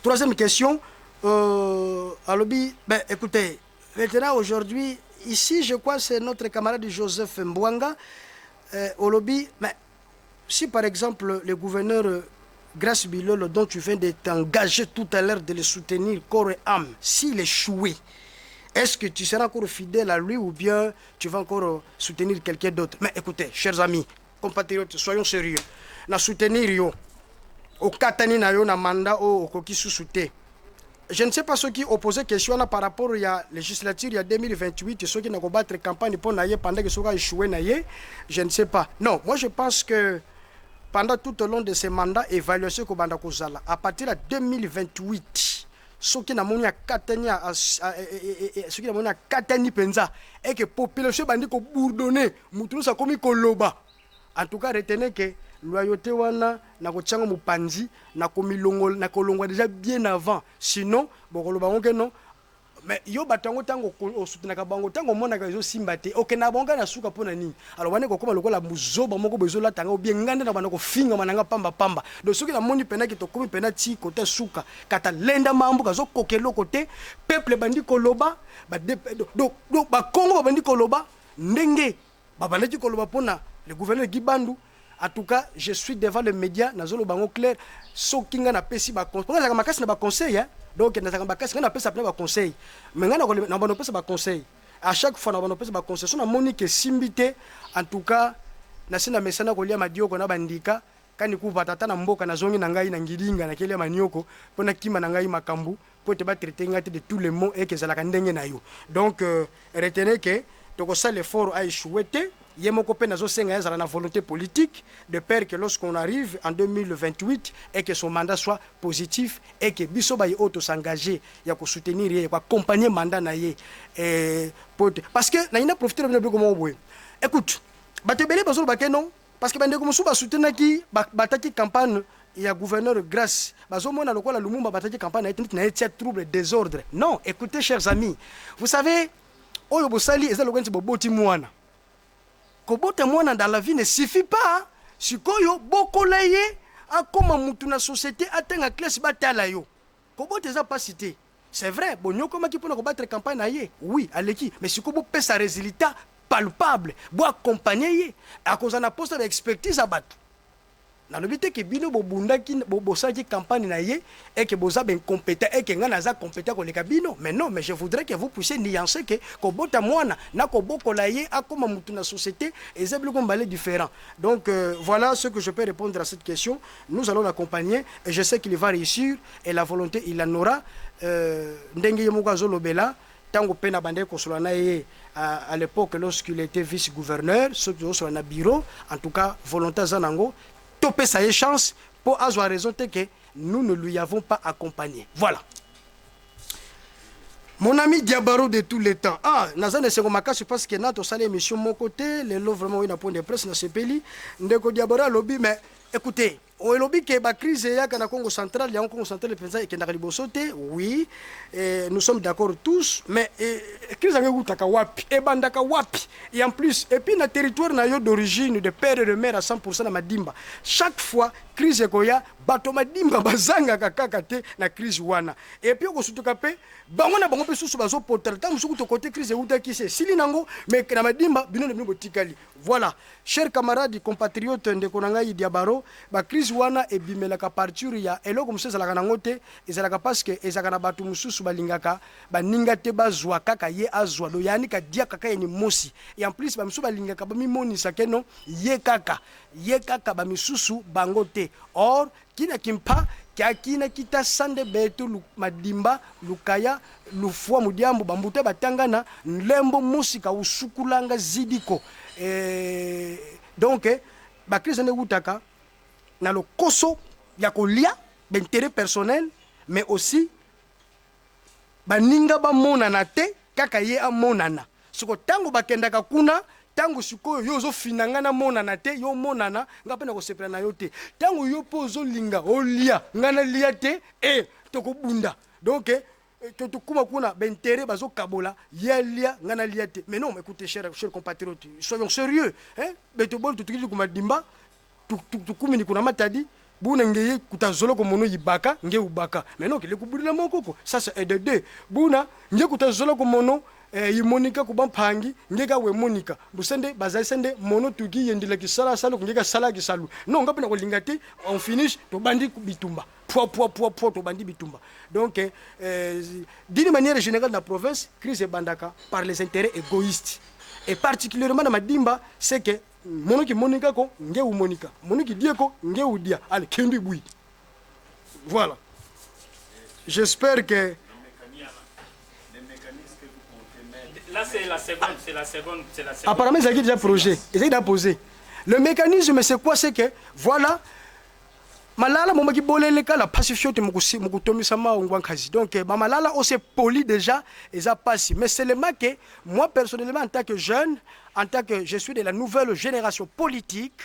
Troisième question, alobi, ben écoutez, maintenant aujourd'hui ici, je crois, c'est notre camarade Joseph Mbwanga, olobi, mais si par exemple le gouverneur Grace Bilolo, dont tu viens de t'engager tout à l'heure de le soutenir corps et âme, s'il échouait, est-ce que tu seras encore fidèle à lui ou bien tu vas encore soutenir quelqu'un d'autre? Mais écoutez, chers amis, compatriotes, soyons sérieux. Na soutenir yo, okatani na yo na mandat oyo, okoki susu te. Je ne sais pas soki opposé question wana par rapport ya législature ya 2028, soki nakobattre campagne mpo na ye pendant que soki aéchoué na ye, je ne sais pas. Non, moi je pense que pendant tout au long de ce mandat, évaluation ekobanda kozala à partir ya 2028. Soki namoni akatani, soki namoni akatani mpenza eke population ebandi kobourdonner, mutu nyonso akomi koloba, en tout cas retenez que loyauté wana nakotianga mopanzi, nakolongwa déjà bien avant. Sinon bokoloba ngo ke non, mais yo bato yango, ntango osutenaka bango, ntango omonaka ezosimba te, okendaka bango kaka na suka. Mpo na nini? Alors wana ekokóma lokola mozoba moko boye ezolatanga obie ngai nde na banda kofingama na nga pambapamba. Donc soki namoni mpenaki tokómi mpena ti kota suka, kata lenda mambo kazokoka eloko te, peuple ebandi koloba, donc Bakongo babandi koloba ndenge babandaki koloba mpona le gouverneur Guy Bandu, en tout cas je suis devant le média, nazoloba yango clair. Soki ngai napesi baconseil, nazalaka makasi na baconseil, hein? Donc nazalaka makasi, ngai napesa mpena baconseil, mais ngai na bando opesa baconseil à chaque fois, na bando opesa baconseil. So namoni ke esimbi te, en tout cas nasi na mesana kolia madioko na bandika kani kuva tata na mboka, nazongi na ngai na ngilinga, nakelia manioko mpo nakima na ngai makambo mpo ete batraite ngai te de tous les mots eke ezalaka ndenge na yo. Donc retenez que tokosala effort a échoué te. Ye moko mpe nazosenga ye azala na volonté politique, de peur que lorsqu'on arrive en 2028 et que son mandat soit positif et que biso baye oyo tosengage ya kosoutenir ye, ya koaccompagner mandat na ye, po te parce que nalingi na profiter na bino biloko moko boye. Écoute, bato ebele bazoloba ke non, parce que bandeko mosusu basoutenaki, bataki campagne ya gouverneur Grâce, bazomona lokola Lumumba bataki campagne na ye te, neti na ye tia trouble, désordre. Non, écoutez, chers amis, vous savez, oyo bosali eza lokola neti boboti mwana. Kobota mwana dans la vie ne suffit pas. Sikoyo bokola ye, akóma mutu na société, atanga classe, batala yo. Kobota eza mpasi te. C'est vrai, bonyokomaki mpona kobattre campagne na ye, oui, aleki, mais sikoyo bopesa résultat palpable, boaccompagne ye, akozala na poste ya expertise ya bato. Nalobi te ke bino bobundaki, bosalaki campagne na ye eke boza baincompétent, eke ngai naza compétent koleka bino. Mais non, mais je voudrais que vous puissiez nuancer ke kobota mwana na kobokola ye akóma mutu na société eza biloko mibale différent. Donc voilà ce que je peux répondre à cette question. Nous allons l'accompagner et je sais qu'il va réussir, et la volonté, il en aura. Ndenge ye moko azolobela, ntango mpe na bandeki kosolola na ye à l'époque lorsqu'il était vice-gouverneur, soki tozosolola na bureau, en tout cas volonté aza nango. Topesa ye chance mpo azwa raison te ke nous ne lui avons pas accompagné. Voilà. Mon ami Diabaro de tous les temps, ah, naza na esengo makasi parce que na tosala émission moko te lelo. Vraiment oyo na point de presse, nasepeli. Ndeko Diabaro alobi, mais écoutez, Olobi ke ba crise eyaka na Congo central, yango Congo central mpenza ekendaka liboso te. Oui, eh, nous sommes d'accord tous, mais eh, crise yango ewutaka wapi, ebandaka wapi? Et en plus, et puis na territoire na yo d'origine, de père et de mère, à 100% na Madimba, chaque fois crise ekoya, bato Madimba bazangaka kaka te na crise wana. Et puis okosutuka mpe bango na bango mpe susu bazopotala. Ntango mosuku tokote crise ewutaki se esili nango, mais na Madimba bino na bino botikali. Voilà, chers camarades, compatriotes, ndeko na ngai Diabaro, ba crise wana ebimelaka partir ya eloko mosusu ezalaka nango te, ezalaka parce que ezalaka na bato mosusu balingaka baninga te bazwa, kaka ye azwa do yani kadia kaka ye ni mosi. Et en plus bamisusu balingaka bamimonisa ke non, ye kaka, ye kaka, bamisusu bango te. Or kina kimpa kiakina kita sande betu Madimba, Lukaya, Lufwa, Mudiambu, bambuta batangana nlembo musika usukulanga zidiko. Eh, donc bacrise nde ewutaka na lokoso ya kolia, baintérêt personnel, mais aussi baninga bamonana te, kaka ye amonana. Siko ntango bakendaka kuna, ntango sikoyo yo ozofina nga namonana te, yo omonana, nga mpe nakosepela na yo te. Ntango yo mpe ozolinga olia, nga nalia te, e tokobunda. Donc tokuma kuna baintérêt bazokabola, ye alia, nga nalia te. Mais non, écoutez, cher compatriote, soyons sérieux, hein? Beto boli totukili kumadimba, tukumini kuna Matadi, buna ngeye kutazolo mono yibaka nge ubaka. Mais non, kele kubulila mokoko, ça c'est un de deux. Buna nge kutazolo mono yimonika kuba mpangi nge ka wemonika busende bazali sende mono tuki yendila kisala salu nge ka sala kisalu. Non, nga pena kolinga te. On finish, tobandi bitumba, poa poa poa poa, tobandi bitumba. Donc d'une manière générale, na province, crise ebandaka par les intérêts égoïstes, et particulièrement na Madimba, c'est que monoki monika ko nge umonika, monoki die ko nge udia, allez kendi bui. Voilà, j'espère que Là, c'est la seconde, c'est la seconde, c'est la seconde. Apparemment, ils ont déjà projet, ils ont déjà posé le mécanisme. C'est quoi? C'est que voilà, malala momaki boleleka la pacifié te mukutomisa maongwa nkazi. Donc bamalala ose poli déjà, eza pasi. Mais seulement que moi personnellement, en tant que jeune, en tant que je suis de la nouvelle génération politique,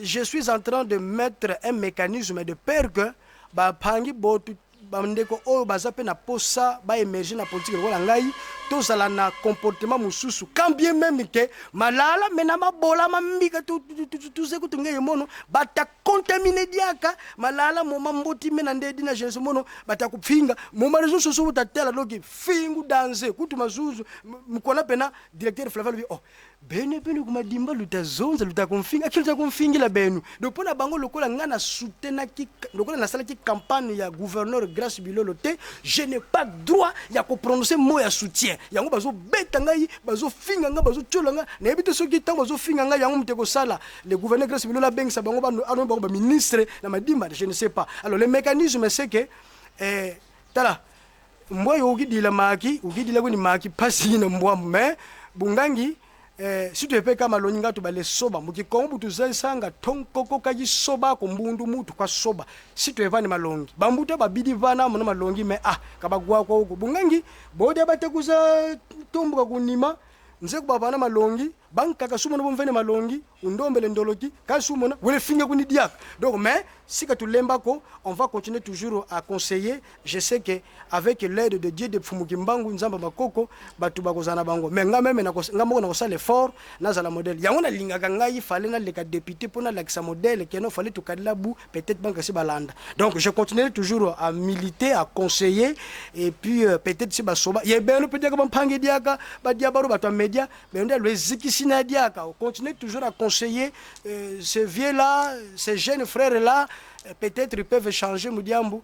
je suis en train de mettre un mécanisme de peur que bapangi botu, bandeko oyo baza mpe na posa baémerge na politique lokola ngai, tozala na comportement mosusu, quand bien même ke malala me na mabola mambika tuze kutu ngeye mono bata contamine diaka malala moma mboti me na ndedi na jeunesse mono bata kupfinga moma réseaux sociaux utatela loki fingu danse kutu mazuzu mukona pena directeur Flavien lobi: "Oh, bene bene kumadimba lutazonza lutakumfinga akili lutakumfingila benu." Donc mpona bango, lokola ngai na soutenaki, lokola nasalaki campagne ya gouverneur Grâce Bilolo te, je n'ai pas droit ya koprononcer mot ya soutien. Yango bazobeta ngai, bazofinga ngai, bazotiola ngai. Nayebi te soki ntango bazofinga ngai, yango moto ekosala le gouverneur Grâce Bilolo abengisa bango, ano bango baministre na Madimba, je ne sais pas. Alors le mécanisme, c'est que tala mbwa yo okidila maki, okidila kuni maki pasi na mbwa. Mais bungangi si tuepe kama lonyi nga tubale soba mukikongo butuzesanga tonkoko kayisoba ko mbundu mutu kwa soba si tueva ni malongi bambuta babidi vana mono malongi. Mais ah, kabagwa kwa huko bungangi bode batekuza tombuka kunima nze kubabana malongi bankaka sumona bomvene malongi undombele ndoloki kasumona wele finga kuni diaka. Donc mais si que tulembako, on va continuer toujours à conseiller. Je sais que avec l'aide de Dieu, de Pfumuki Mbangu, Nzamba Bakoko, batu bakozana bango. Mais nga même nga moko nakosala effort, nazala modèle. Yango nalingaka ngai fallait naleka député mpo nalakisa modèle ke non, fallait tokadila bu peut-être banka si balanda. Donc je continuerai toujours à militer, à conseiller, et puis peut-être si basoba ye beno peut diaka bampange diaka badia baro bato ya média bendo lo ezikisi na diaka. Continuer toujours à conseiller ces vieux là, ces jeunes frères là, peut-être ils peuvent changer. Mudiambu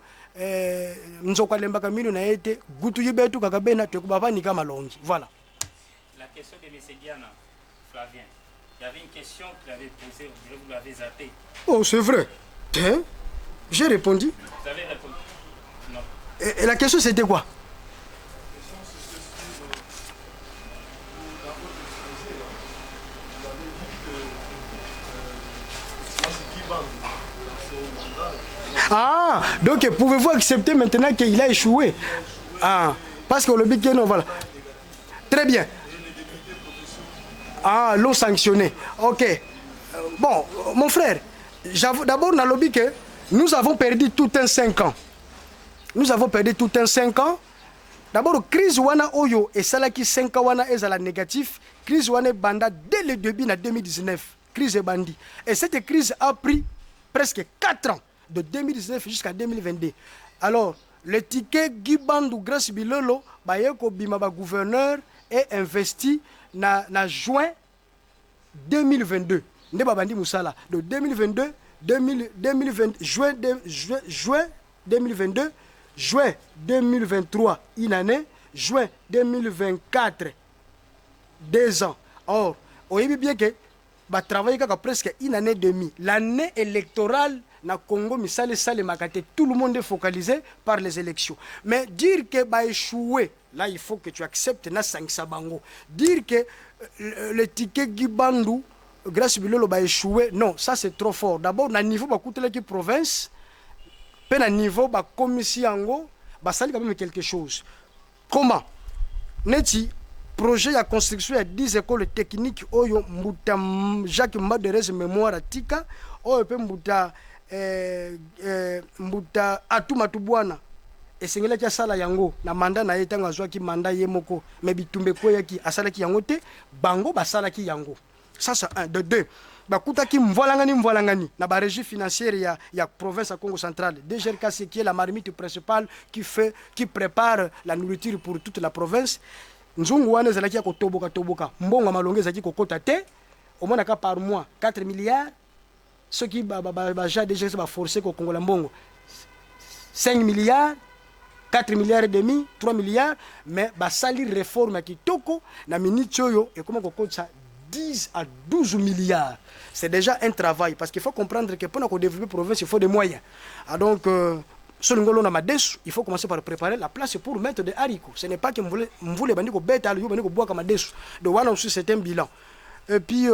nzoko alembaka mino na ye te gutu yibetu kaka bena tokubapanika malongi. Voilà. La question de M. Diana, Flavien. Il y avait une question qu'il avait posée, on dirait que vous l'avez zappée. Oh, c'est vrai, hein? J'ai répondu. Vous avez répondu? Non. Et la question, c'était quoi? La question, c'était sur, dans votre exposé, là, vous avez dit que Excellence Guy dans son mandat, Ah, donc pouvez-vous accepter maintenant qu'il a échoué? Ah, parce que le big non, voilà. Très bien. Ah, l'ont sanctionné. Ok. Bon, mon frère, D'abord nalobi que nous avons perdu tout un 5 ans. Nous avons perdu tout un 5 ans. D'abord, crise wana oyo esalaki 5 ans wana ezala négatif. Crise wana ebanda dès le début na 2019. Crise ebandi et cette crise a pris presque 4 ans, de 2019 jusqu'à 2022. Alors le ticket Guy Bandu, Grace Bilolo baye kobima ba gouverneur et investi na juin 2022 nde babandi mosala. De 2022, 2000, 2020, juin, de, juin, juin 2022, juin 2023, une année, juin 2024, 2 ans. Or oyebi bien que batravaille kaka presque une année et demie. L'année électorale na Congo, misala esalemaka te, tout le monde est focalisé par les élections. Mais dire que baéchoué, là il faut que tu acceptes nasangisa bango. Dire que le ticket Guy Bandu, Grâce Bilolo baéchoué, non, ça c'est trop fort. D'abord, na niveau bakutelaki province mpe na niveau bakomisi yango, basali quand même quelque chose. Comment? Neti projet ya construction ya 10 écoles techniques oyo mbuta Jacques Mbaderese mémoire atika, oyo mpe mbuta Atou Matubuana esengelaki asala yango na mandat na ye ntango azwaki mandat ye moko, mais bitumba ekweyaki, asalaki yango te. Bango basalaki yango. Ça c'est un. De deux, bakutaki mvwalangani mvwalangani na barégie financière ya province ya Congo Central, DGRKC, qui est la marmite principale qui prépare la nourriture pour toute la province. Nzungu wana ezalaki ya kotoboka toboka, mbongo ya malongo ezalaki kokota te. Omonaka par mois 4 milliards, soki baja DGRKC baforce kokongola mbongo, 5 milliards, 4 milliards et demi, 3 milliards. Mais basali réforme ya kitoko. Na minute oyo ekoma kokotisa 10 à 12 milliards. C'est déjà un travail, parce qu'il faut comprendre que pour développer province, il faut des moyens. Ah, donc soki olona madesu, il faut commencer par préparer la place pour mettre des haricots. Ce n'est pas que mvula ebandi kobeta, yo bandi kobwaka madesu. Donc wana aussi c'est un bilan. Et puis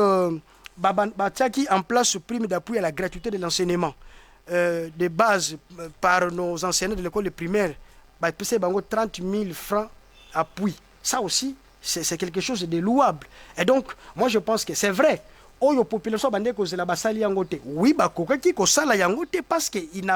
batiaki en place prime d'appui à la gratuité de l'enseignement de base par nos enseignants de l'école primaire. Bapesa bango 30 000 francs appui. Ça aussi, c'est quelque chose de louable. Et donc moi je pense que c'est vrai, oyo population bande kozela, basali yango te. Oui, bakokaki kosala yango te parce que il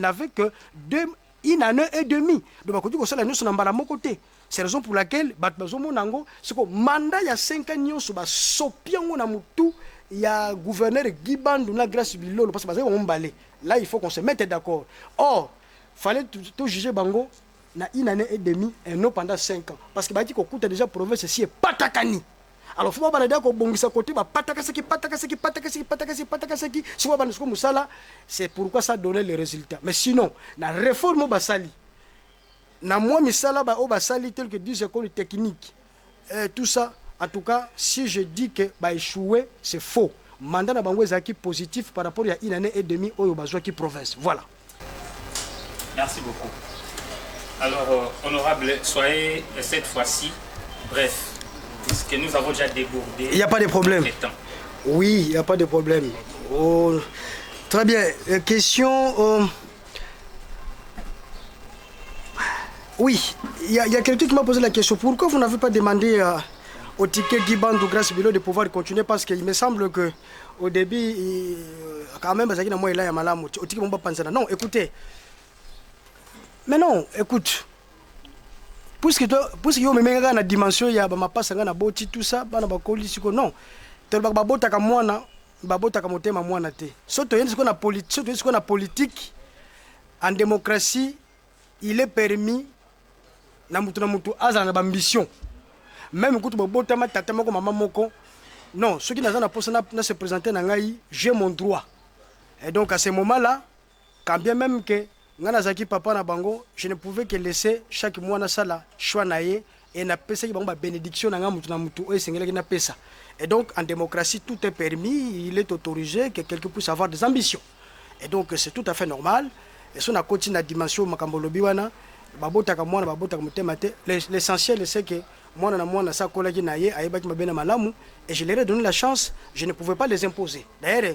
n'avait que deux, une année et demie. Donc bakoki kosala nyonso na mbala moko te. C'est raison pour laquelle bato bazomona yango siko mandat ya 5 ans nyonso basopi yango na mutu ya gouverneur Guy Bandu na Grâce Bilolo, parce que bazali bango mibale. Là il faut qu'on se mette d'accord. Or fallait tout juger bango na une année et demie et non pendant 5 ans, parce que bayaki kokuta déjà province esi epatakani. Alors faut babanda dia kobongisa kote bapatakasaki, patakasaki, patakasaki, patakasaki, patakasaki. Sikoyo babanda sikoyo mosala. C'est pourquoi ça donnait le résultat. Mais sinon, na réforme oyo basali, na mwa misala oyo basali, tel que 10 écoles techniques, tout ça, en tout cas si je dis que baéchoué, c'est faux. Mandat na bango ezalaki positif par rapport ya une année et demie oyo bazwaki province. Voilà. Merci beaucoup. Alors, honorable, soyez cette fois-ci bref, puisque nous avons déjà débordé Il n'y a pas de problème. notre temps. Oui, il n'y a pas de problème. Oh, très bien. Question. Oui, il y a quelqu'un qui m'a posé la question. Pourquoi vous n'avez pas demandé au ticket Guy Bandu, Grâce Bilolo de pouvoir continuer? Parce qu'il me semble que au début, quand même, bazalaki na mwa élan ya malamu. Au ticket Bomba Panzana. Non, écoutez. Mais non, écoute. Puisque toi, puisque yo memenga na dimension ya ba mapasa nga na boti, tout ça, bana bakoli siko, non. Tolobaka babotaka mwana, babotaka motema mwana te. So toyendi sikoyo na politique, so toyendi sikoyo na politique, en démocratie, il est permis na mutu na mutu azala na baambition. Même kutu bobotama tata moko, mama moko, non. Soki naza na posa na se présenter na ngai, j'ai mon droit. Et donc à ce moment là, quand bien même que ngai nazalaki papa na bango, je ne pouvais que laisser chaque mois nasala choix na ye et napesaki bango babénédiction na ngai, mutu na mutu oyo esengelaki napesa. Et donc en démocratie, tout est permis. Il est autorisé que quelqu'un puisse avoir des ambitions et donc c'est tout à fait normal. Et so nakoti na dimension makambo olobi wana, babotaka mwana, babotaka motema te. L'essentiel, c'est que mwana na mwana sa akolaki na ye, ayebaki mabe na malamu, et je leur ai donné la chance. Je ne pouvais pas les imposer. D'ailleurs,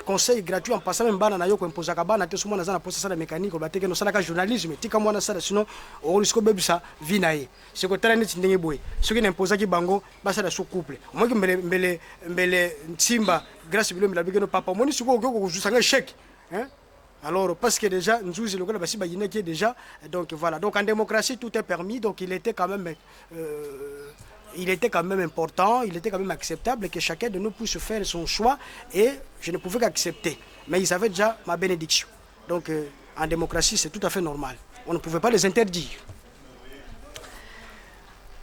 Conseil gratuit en passant, même bana na yo, koimposaka bana te. So mwana aza na posa asala mécanique, oloba te ke nosalaka journalisme, tika mwana asala, sinon okolisiko obebisa vie na ye. Sekotala neti ndenge boye, soki naimposaki bango basala so couple, omoki mbele mbele mbele ntimba Grâce Bilombe abiki no papa, omoni sikoyo okoki kokozusanga échec, hein? Alors, parce que déjà, Nzouzi, le gars, qui est déjà. Donc voilà. Donc en démocratie, tout est permis. Donc il était quand même important, il était quand même acceptable que chacun de nous puisse faire son choix et je ne pouvais qu'accepter. Mais ils avaient déjà ma bénédiction. Donc en démocratie, c'est tout à fait normal. On ne pouvait pas les interdire.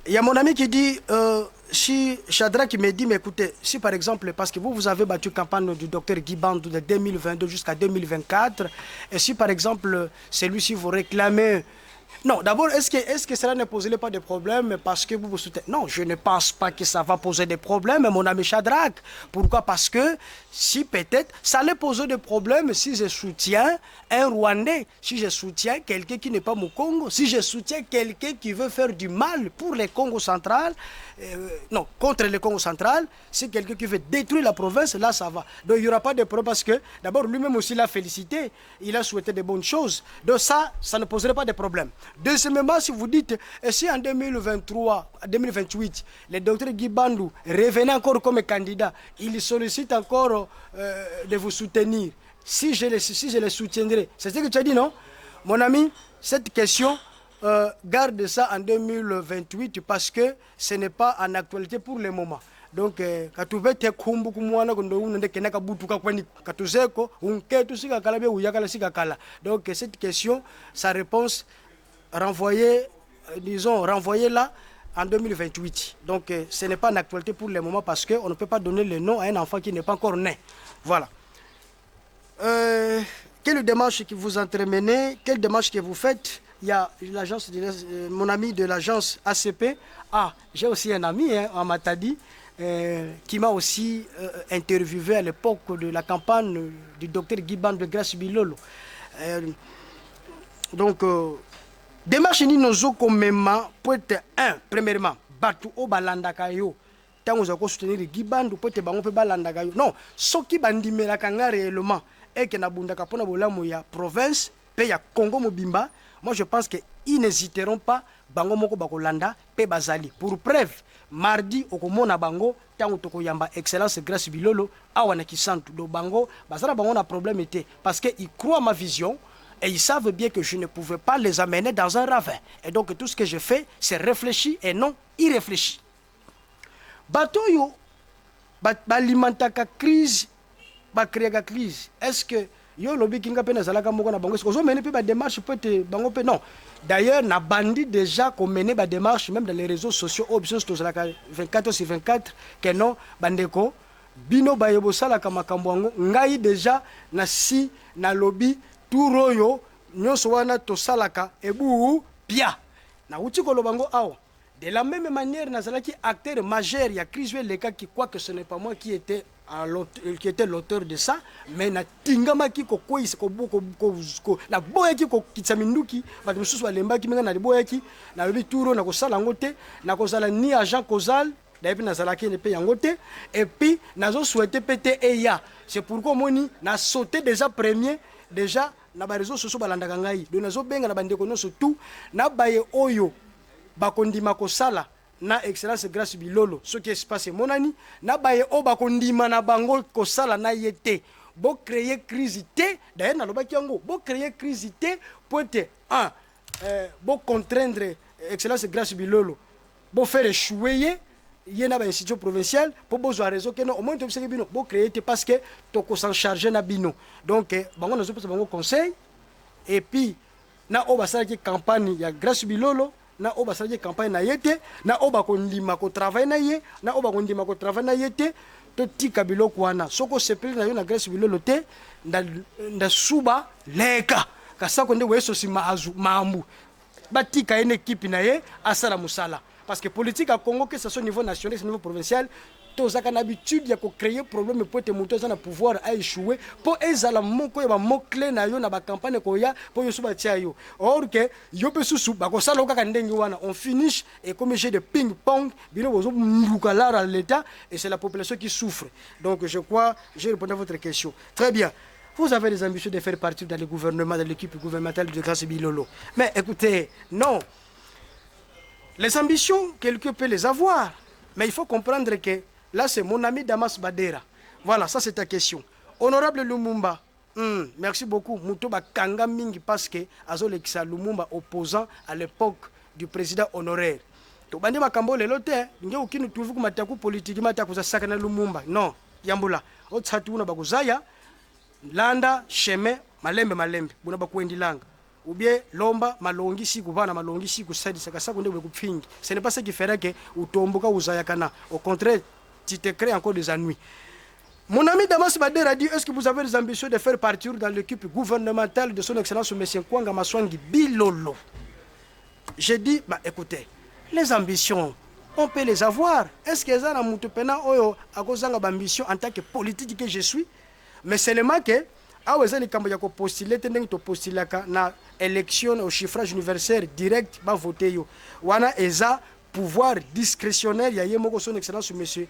Il y a mon ami qui dit, si Shadrach qui me dit, mais écoutez, si par exemple, parce que vous, vous avez battu campagne du docteur Guy Bandu de 2022 jusqu'à 2024, et si par exemple, celui-ci vous réclamez. Non, d'abord, est-ce que cela ne poserait pas de problème parce que vous vous soutenez? Non, je ne pense pas que ça va poser des problèmes, mon ami Shadrach. Pourquoi? Parce que si peut-être, ça allait poser des problèmes si je soutiens un Rwandais, si je soutiens quelqu'un qui n'est pas mon Congo, si je soutiens quelqu'un qui veut faire du mal pour le Congo central, non, contre le Congo central, si quelqu'un qui veut détruire la province, là ça va. Donc il n'y aura pas de problème parce que d'abord lui-même aussi l'a félicité, il a souhaité de bonnes choses. Donc ça ne poserait pas de problème. Deuxièmement, si vous dites, et si en 2023, 2028, le docteur Guy Bandu revenait encore comme candidat, il sollicite encore de vous soutenir. Si je le soutiendrai, c'est ce que tu as dit, non? Mon ami, cette question, garde ça en 2028 parce que ce n'est pas en actualité pour le moment. Donc katubete kumbu kumwana kundo unende kenaka butuka kwani katuzeko unketu sikakala be uyakala sikakala. Donc cette question, sa réponse, renvoyée, disons, renvoyée là en 2028. Donc ce n'est pas en actualité pour le moment parce qu'on ne peut pas donner le nom à un enfant qui n'est pas encore né. Voilà. Quelle démarche que vous entremenez, quelle démarche que vous faites? Il y a l'agence, mon ami de l'agence ACP. Ah, j'ai aussi un ami, hein, en Matadi, qui m'a aussi interviewé à l'époque de la campagne du docteur Guy Bandu de Grâce Bilolo. Donc, démarche nini ozokomema po ete un, premièrement, bato oyo balandaka yo ntango ozala kosoutenir Guy Bandu, po ete bango mpe balandaka yo? Non, soki bandimelaka nga réellement eke nabundaka mpona bolamu ya province mpe ya Congo mobimba, moi je pense que ils n'hésiteront pas, bango moko bakolanda mpe bazali. Pour preuve, mardi okomona bango ntango tokoyamba Excellence Grâce Bilolo awa na Kisantu. Donc bango baza na bango na problème te parce que ils croient ma vision et ils savent bien que je ne pouvais pas les amener dans un ravin. Et donc tout ce que je fais, c'est réfléchi et non irréfléchi. Bato oyo baalimentaka crise, bacréaka crise, est ce que yo olobiki nga mpe nazalaka moko na bango, ozomene mpe badémarche po ete bango mpe? Non, d'ailleurs nabandi déjà komene badémarche même dans les réseaux sociaux oyo biso nyonso tozalaka 24 sur 24, ke non, bandeko, bino baye bosalaka makambo yango, ngai déjà nasi nalobi tour oyo nyonso wana tosalaka ebu pia. Nauti koloba ngo awa. De la même manière, nazalaki acteur majeur ya crise oyo elekaki, quoique ce n'est pas moi qui était l'auteur de ça, mais natingamaki kokweyisa, naboyaki kokitisa minduki. Bato mosusu balembaki, minga naboyaki, nalobi tour oyo nakosala yango te, nakozala ni agent causal daye mpe nazalaki mpe yango te, et puis nazosouhaite mpe te eya. C'est pourquoi omoni nasauté déjà premier déjà na baréseaux sociaux balandaka ngai. Donc nazobenga na bandeko nyonso tout na baye oyo bakondima kosala na Excellence Grâce Bilolo soki espace emonani, na baye oyo bakondima na bango kosala na ye te, bocréer crise te. D'ailleurs nalobaki yango, bocréer crise te po ete un bocontraindre Excellence Grâce Bilolo, bofaire échouer ye, ye na bainstitution provinciale, mpo bozwa réseau keno omoni tobisaki bino bocréer te parce que tokosan charge na bino. Donc bango nazopesa bango conseil. Et puis na oyo basalaki campagne ya Grâce Bilolo, na oyo basalaki campagne na ye te, na oyo bakondima kotravaille na ye, na oyo bakondima kotravaille na ye te, totika biloko wana. Soki osepeli na yo na Grâce Bilolo te, nda suba leka kasako nde wesosi mazu mambu. Batika ye na ekipe na ye asala mosala, parce que politique ya Congo, que ce soit au niveau national, au niveau provincial, Tozalaka na habitude ya ko creer problème po ete moto aza na pouvoir a echouer po ezala moko ya ba mots cles na yo na ba campagnes ekoya po yo susu batia yo. Or que yo pe susu bakosala yo kaka ndenge wana. On finish ekomi jeu de ping pong, bino bozo nduka lar ya l'etat et c'est la population qui souffre. Donc je crois j'ai repondu à votre question. Très bien. Vous avez des ambitions de faire partie dans le gouvernement, dans l'équipe gouvernementale de Grace Bilolo. Mais écoutez, non. Les ambitions, quelqu'un peut les avoir. Mais il faut comprendre que là, c'est mon ami Damas Badera. Voilà, ça c'est ta question. Honorable Lumumba, merci beaucoup. Muto bakanga mingi parce que azolekisa Lumumba opposant à l'époque du président honoraire. Tobandi makambo lelo te, nge okini tuvu kumataku politique mataku za sakana Lumumba. Non, yambula. Otsatu una bakuzaya landa chemin malembe malembe buna bakuendilanga. Ou bien lomba malongi si kubana malongi si kusadisa kasako nde kupfingi. Ce n'est pas ce qui ferait que utomboka uzayakana. Au contraire, tu te crées encore des ennuis. Mon ami Damas Badera dit, est-ce que vous avez des ambitions de faire partir dans l'équipe gouvernementale de son excellence M. Nkwanga Maswangi Bilolo? J'ai dit, écoutez, les ambitions, on peut les avoir. Est-ce que ça na mutu pena oyo akozanga ba ambition en tant que politique que je suis? Mais seulement que awa eza likambo ya kopostuler te ndenge topostulaka na élection au suffrage universel direct ba voter yo. Wana eza pouvoir discrétionnaire ya ye moko son excellence monsieur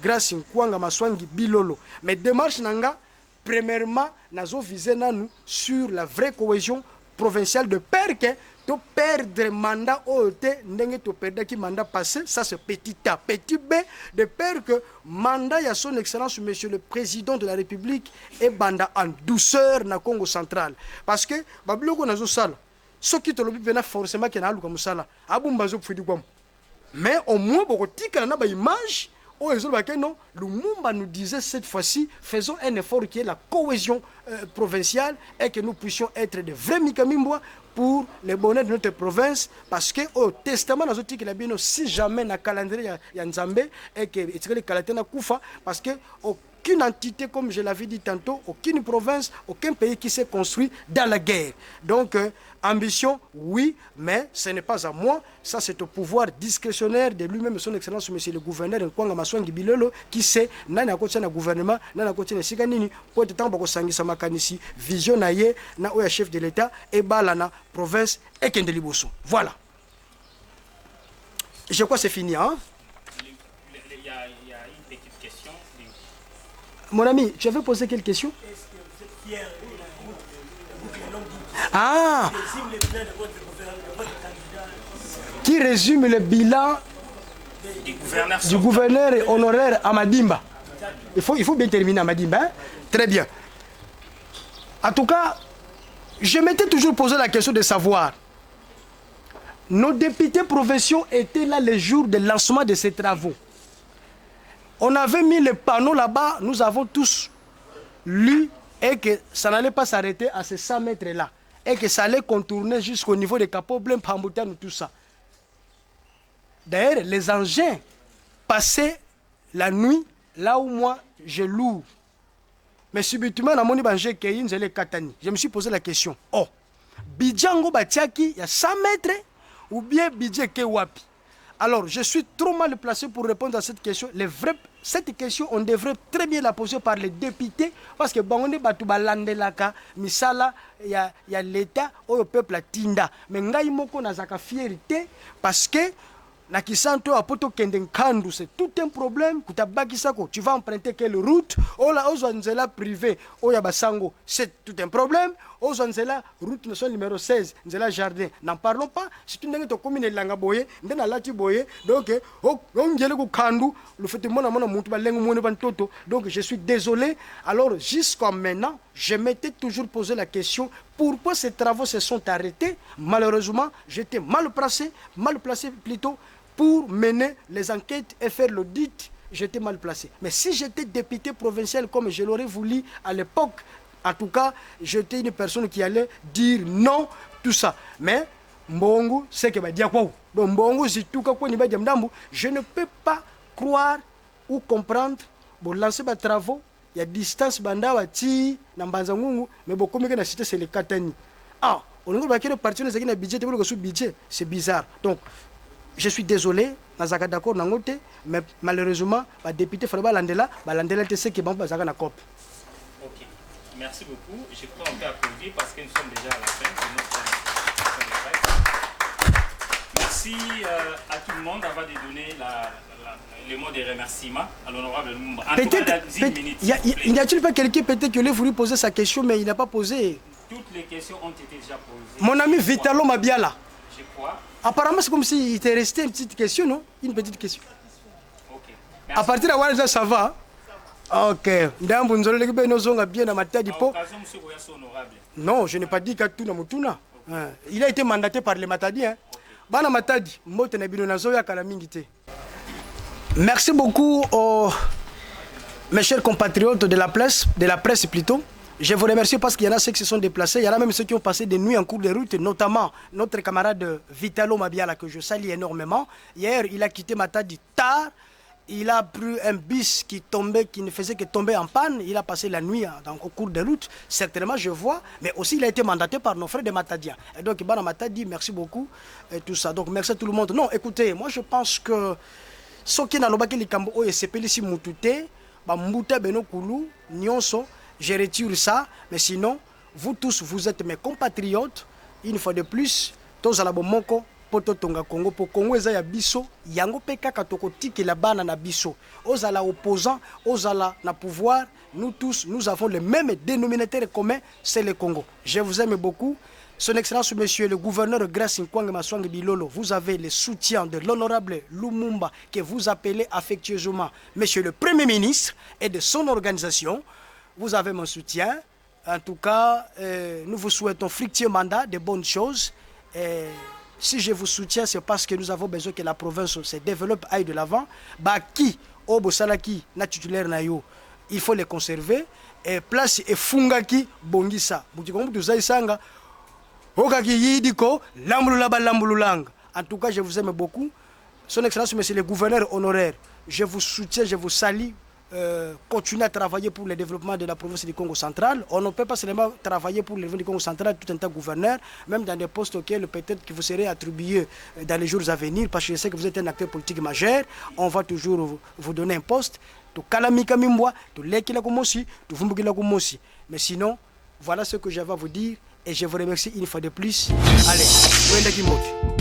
Grace Nkwanga Maswangi Bilolo. Mais démarche nanga premièrement nazo viser nanu sur la vraie cohésion provinciale de peur que to perdre mandat oyo te ndenge to perdaki mandat passé, ça c'est petit A. Petit B, de peur que mandat ya son excellence monsieur le président de la République et banda en douceur na Congo central. Parce que babiloko nazo sala soki tolobi pena forcément ke na aluka musala abumba zo pfidi kwam. Mais au moins bokotikala na ba image oyo ezoloba ke non, Lumumba nous disait cette fois-ci, faisons un effort qui est la cohésion provinciale et que nous puissions être de vrais Mikamimbwa pour le bonheur de notre province, parce que au testament nazotikela bino si jamais na calendrier ya Nzambe et que etikali kala te na kufa, parce que aucune entité, comme je l'avais dit tantôt, aucune province, aucun pays qui s'est construit dans la guerre. Donc, ambition, oui, mais ce n'est pas à moi, ça c'est au pouvoir discrétionnaire de lui-même, son excellence, monsieur le gouverneur Nkwanga Maswangi Bilolo, qui sait, nani akotia na gouvernement, nani akotia na sika nini, po ete tango bakosangisa makanisi, vision na ye, na oyo ya chef de l'État, ebala na province, ekende liboso. Voilà. Je crois que c'est fini, hein? Il y a une petite question. Mon ami, tu avais posé quelle question? Est-ce que vous êtes fier de la route, de boucle longue dit Ah! Qui résume le bilan de votre gouvernement, de votre candidat? Qui résume le bilan du gouverneur, du gouverneur honoraire Amadimba. Il faut bien terminer Amadimba. Hein? Très bien. En tout cas, je m'étais toujours posé la question de savoir. Nos députés provinciaux étaient là le jour de lancement de ces travaux. On avait mis les panneaux là-bas, nous avons tous lu et que ça n'allait pas s'arrêter à ces 100 mètres-là. Et que ça allait contourner jusqu'au niveau de Capoblin, Pamboutan, tout ça. D'ailleurs, les engins passaient la nuit là où moi je loue. Mais subitement, dans mon engin, je me suis posé la question. Oh, Bidjango Batiaki, il y a 100 mètres ou bien Bidje Kewapi? Alors, je suis trop mal placé pour répondre à cette question. Cette question, on devrait très bien la poser par les députés, parce que bon, on est batu balandelaka, misala, il y a l'État, au peuple à Tinda. Mais ngai moko nazaka fierté, parce que na kisanto apoto kende nkandu, c'est tout un problème. Kutabakisako, tu vas emprunter quelle route? Ola ozwa nzela privé, oya basango, c'est tout un problème. Ozwa nzela route nationale numéro 16, nzela jardin. N'en parlons pas. C'est une dingue commune langa boye, ndena lati boye. Donc, oh, ongele ku kandu, le fait de mona mona muntu balengu mona bantoto. Donc je suis désolé. Alors jusqu'à maintenant, je m'étais toujours posé la question pourquoi ces travaux se sont arrêtés. Malheureusement, j'étais mal placé plutôt pour mener les enquêtes et faire l'audit. J'étais mal placé. Mais si j'étais député provincial comme je l'aurais voulu à l'époque, en tout cas, j'étais une personne qui allait dire non, tout ça. Mais Mbongo, c'est que bah, quoi? Donc Mbongo, si tout cas, quoi, ni ba dia mdambu, je ne peux pas croire ou comprendre. Bon, lancer des travaux, il y a distance banda wa ti na mbanza ngungu, mais bon, comme na cité c'est le katani. Ah, on a parti dans un budget, sous budget, c'est bizarre. Donc, je suis désolé, Nazalaka d'accord nango te, mais malheureusement ba députés fallait balandela, balandela te, ce que bango bazalaka na cope. Ok, merci beaucoup. Je crois qu'on peut applaudir parce que nous sommes déjà à la fin de notre de presse. Merci à tout le monde avant de donner le mot de remerciement à l'honorable Lumumba. En tout cas, Peut-être, dans une minute, y a- s'il vous plaît. n'y a-t-il pas quelqu'un peut-être qui aurait voulu poser sa question, mais il n'a pas posé? Toutes les questions ont été déjà posées. Mon ami Je crois. Vitalo Mabiala. Je crois. Apparemment, c'est comme s'il était resté une petite question, non? Une petite question. Ok. À Merci. partir de là, ça va. Ok. Ndambu nzolele be nozonga bien na Matadi À po. l'occasion, monsieur Koyasso honorable. Non, je n'ai pas dit qu'à tout na mutuna. Hein. Il a été mandaté par les Matadi. Hein. Bana Matadi, mbote na bino nazoya kala mingi te. Merci beaucoup aux mes chers compatriotes de la presse plutôt. Je vous remercie parce qu'il y en a ceux qui se sont déplacés, il y en a même ceux qui ont passé des nuits en cours de route, notamment notre camarade Vitalo Mabiala, que je salue énormément. Hier, il a quitté Matadi tard. Il a pris un bus qui tombait, qui ne faisait que tomber en panne. Il a passé la nuit au cours de route. Certainement, je vois. Mais aussi, il a été mandaté par nos frères de Matadia. Et donc, Bana Matadi, merci beaucoup. Et tout ça. Donc, merci à tout le monde. Non, écoutez, moi, je pense que soki nalobaki likambo oyo esepelisi mutu te, bambuta beno kulu nyonso, je retire ça. Mais sinon, vous tous, vous êtes mes compatriotes. Une fois de plus, tozala bomoko mpo totonga Congo, mpo Congo eza ya biso, yango mpe kaka tokotikela bana na biso. Ozala opposant, ozala na pouvoir, nous tous, nous avons le même dénominateur commun, c'est le Congo. Je vous aime beaucoup. Son Excellence, Monsieur le gouverneur Grâce Nkwanga Maswangi Bilolo, vous avez le soutien de l'honorable Lumumba, que vous appelez affectueusement Monsieur le Premier ministre, et de son organisation. Vous avez mon soutien. En tout cas, nous vous souhaitons fructueux mandat, de bonnes choses. Et si je vous soutiens, c'est parce que nous avons besoin que la province se développe, aille de l'avant. Baki, obosalaki, na titulaire na yo, il faut les conserver. Et place efungaki, bongisa. Butikombu tuzaisanga, okaki yidiko, lambulula ba lambululanga. En tout cas, je vous aime beaucoup. Son Excellence, Monsieur le gouverneur honoraire, je vous soutiens, je vous salue. Continuez à travailler pour le développement de la province du Congo central. On ne peut pas seulement travailler pour le développement du Congo central tout en tant que gouverneur, même dans des postes auxquels peut-être que vous serez attribué dans les jours à venir, parce que je sais que vous êtes un acteur politique majeur. On va toujours vous donner un poste. To kalamika mimbwa, to lekila kumosi, to vumbukila kumosi. Mais sinon, voilà ce que j'avais à vous dire et je vous remercie une fois de plus. Allez, Wenda Kimboki.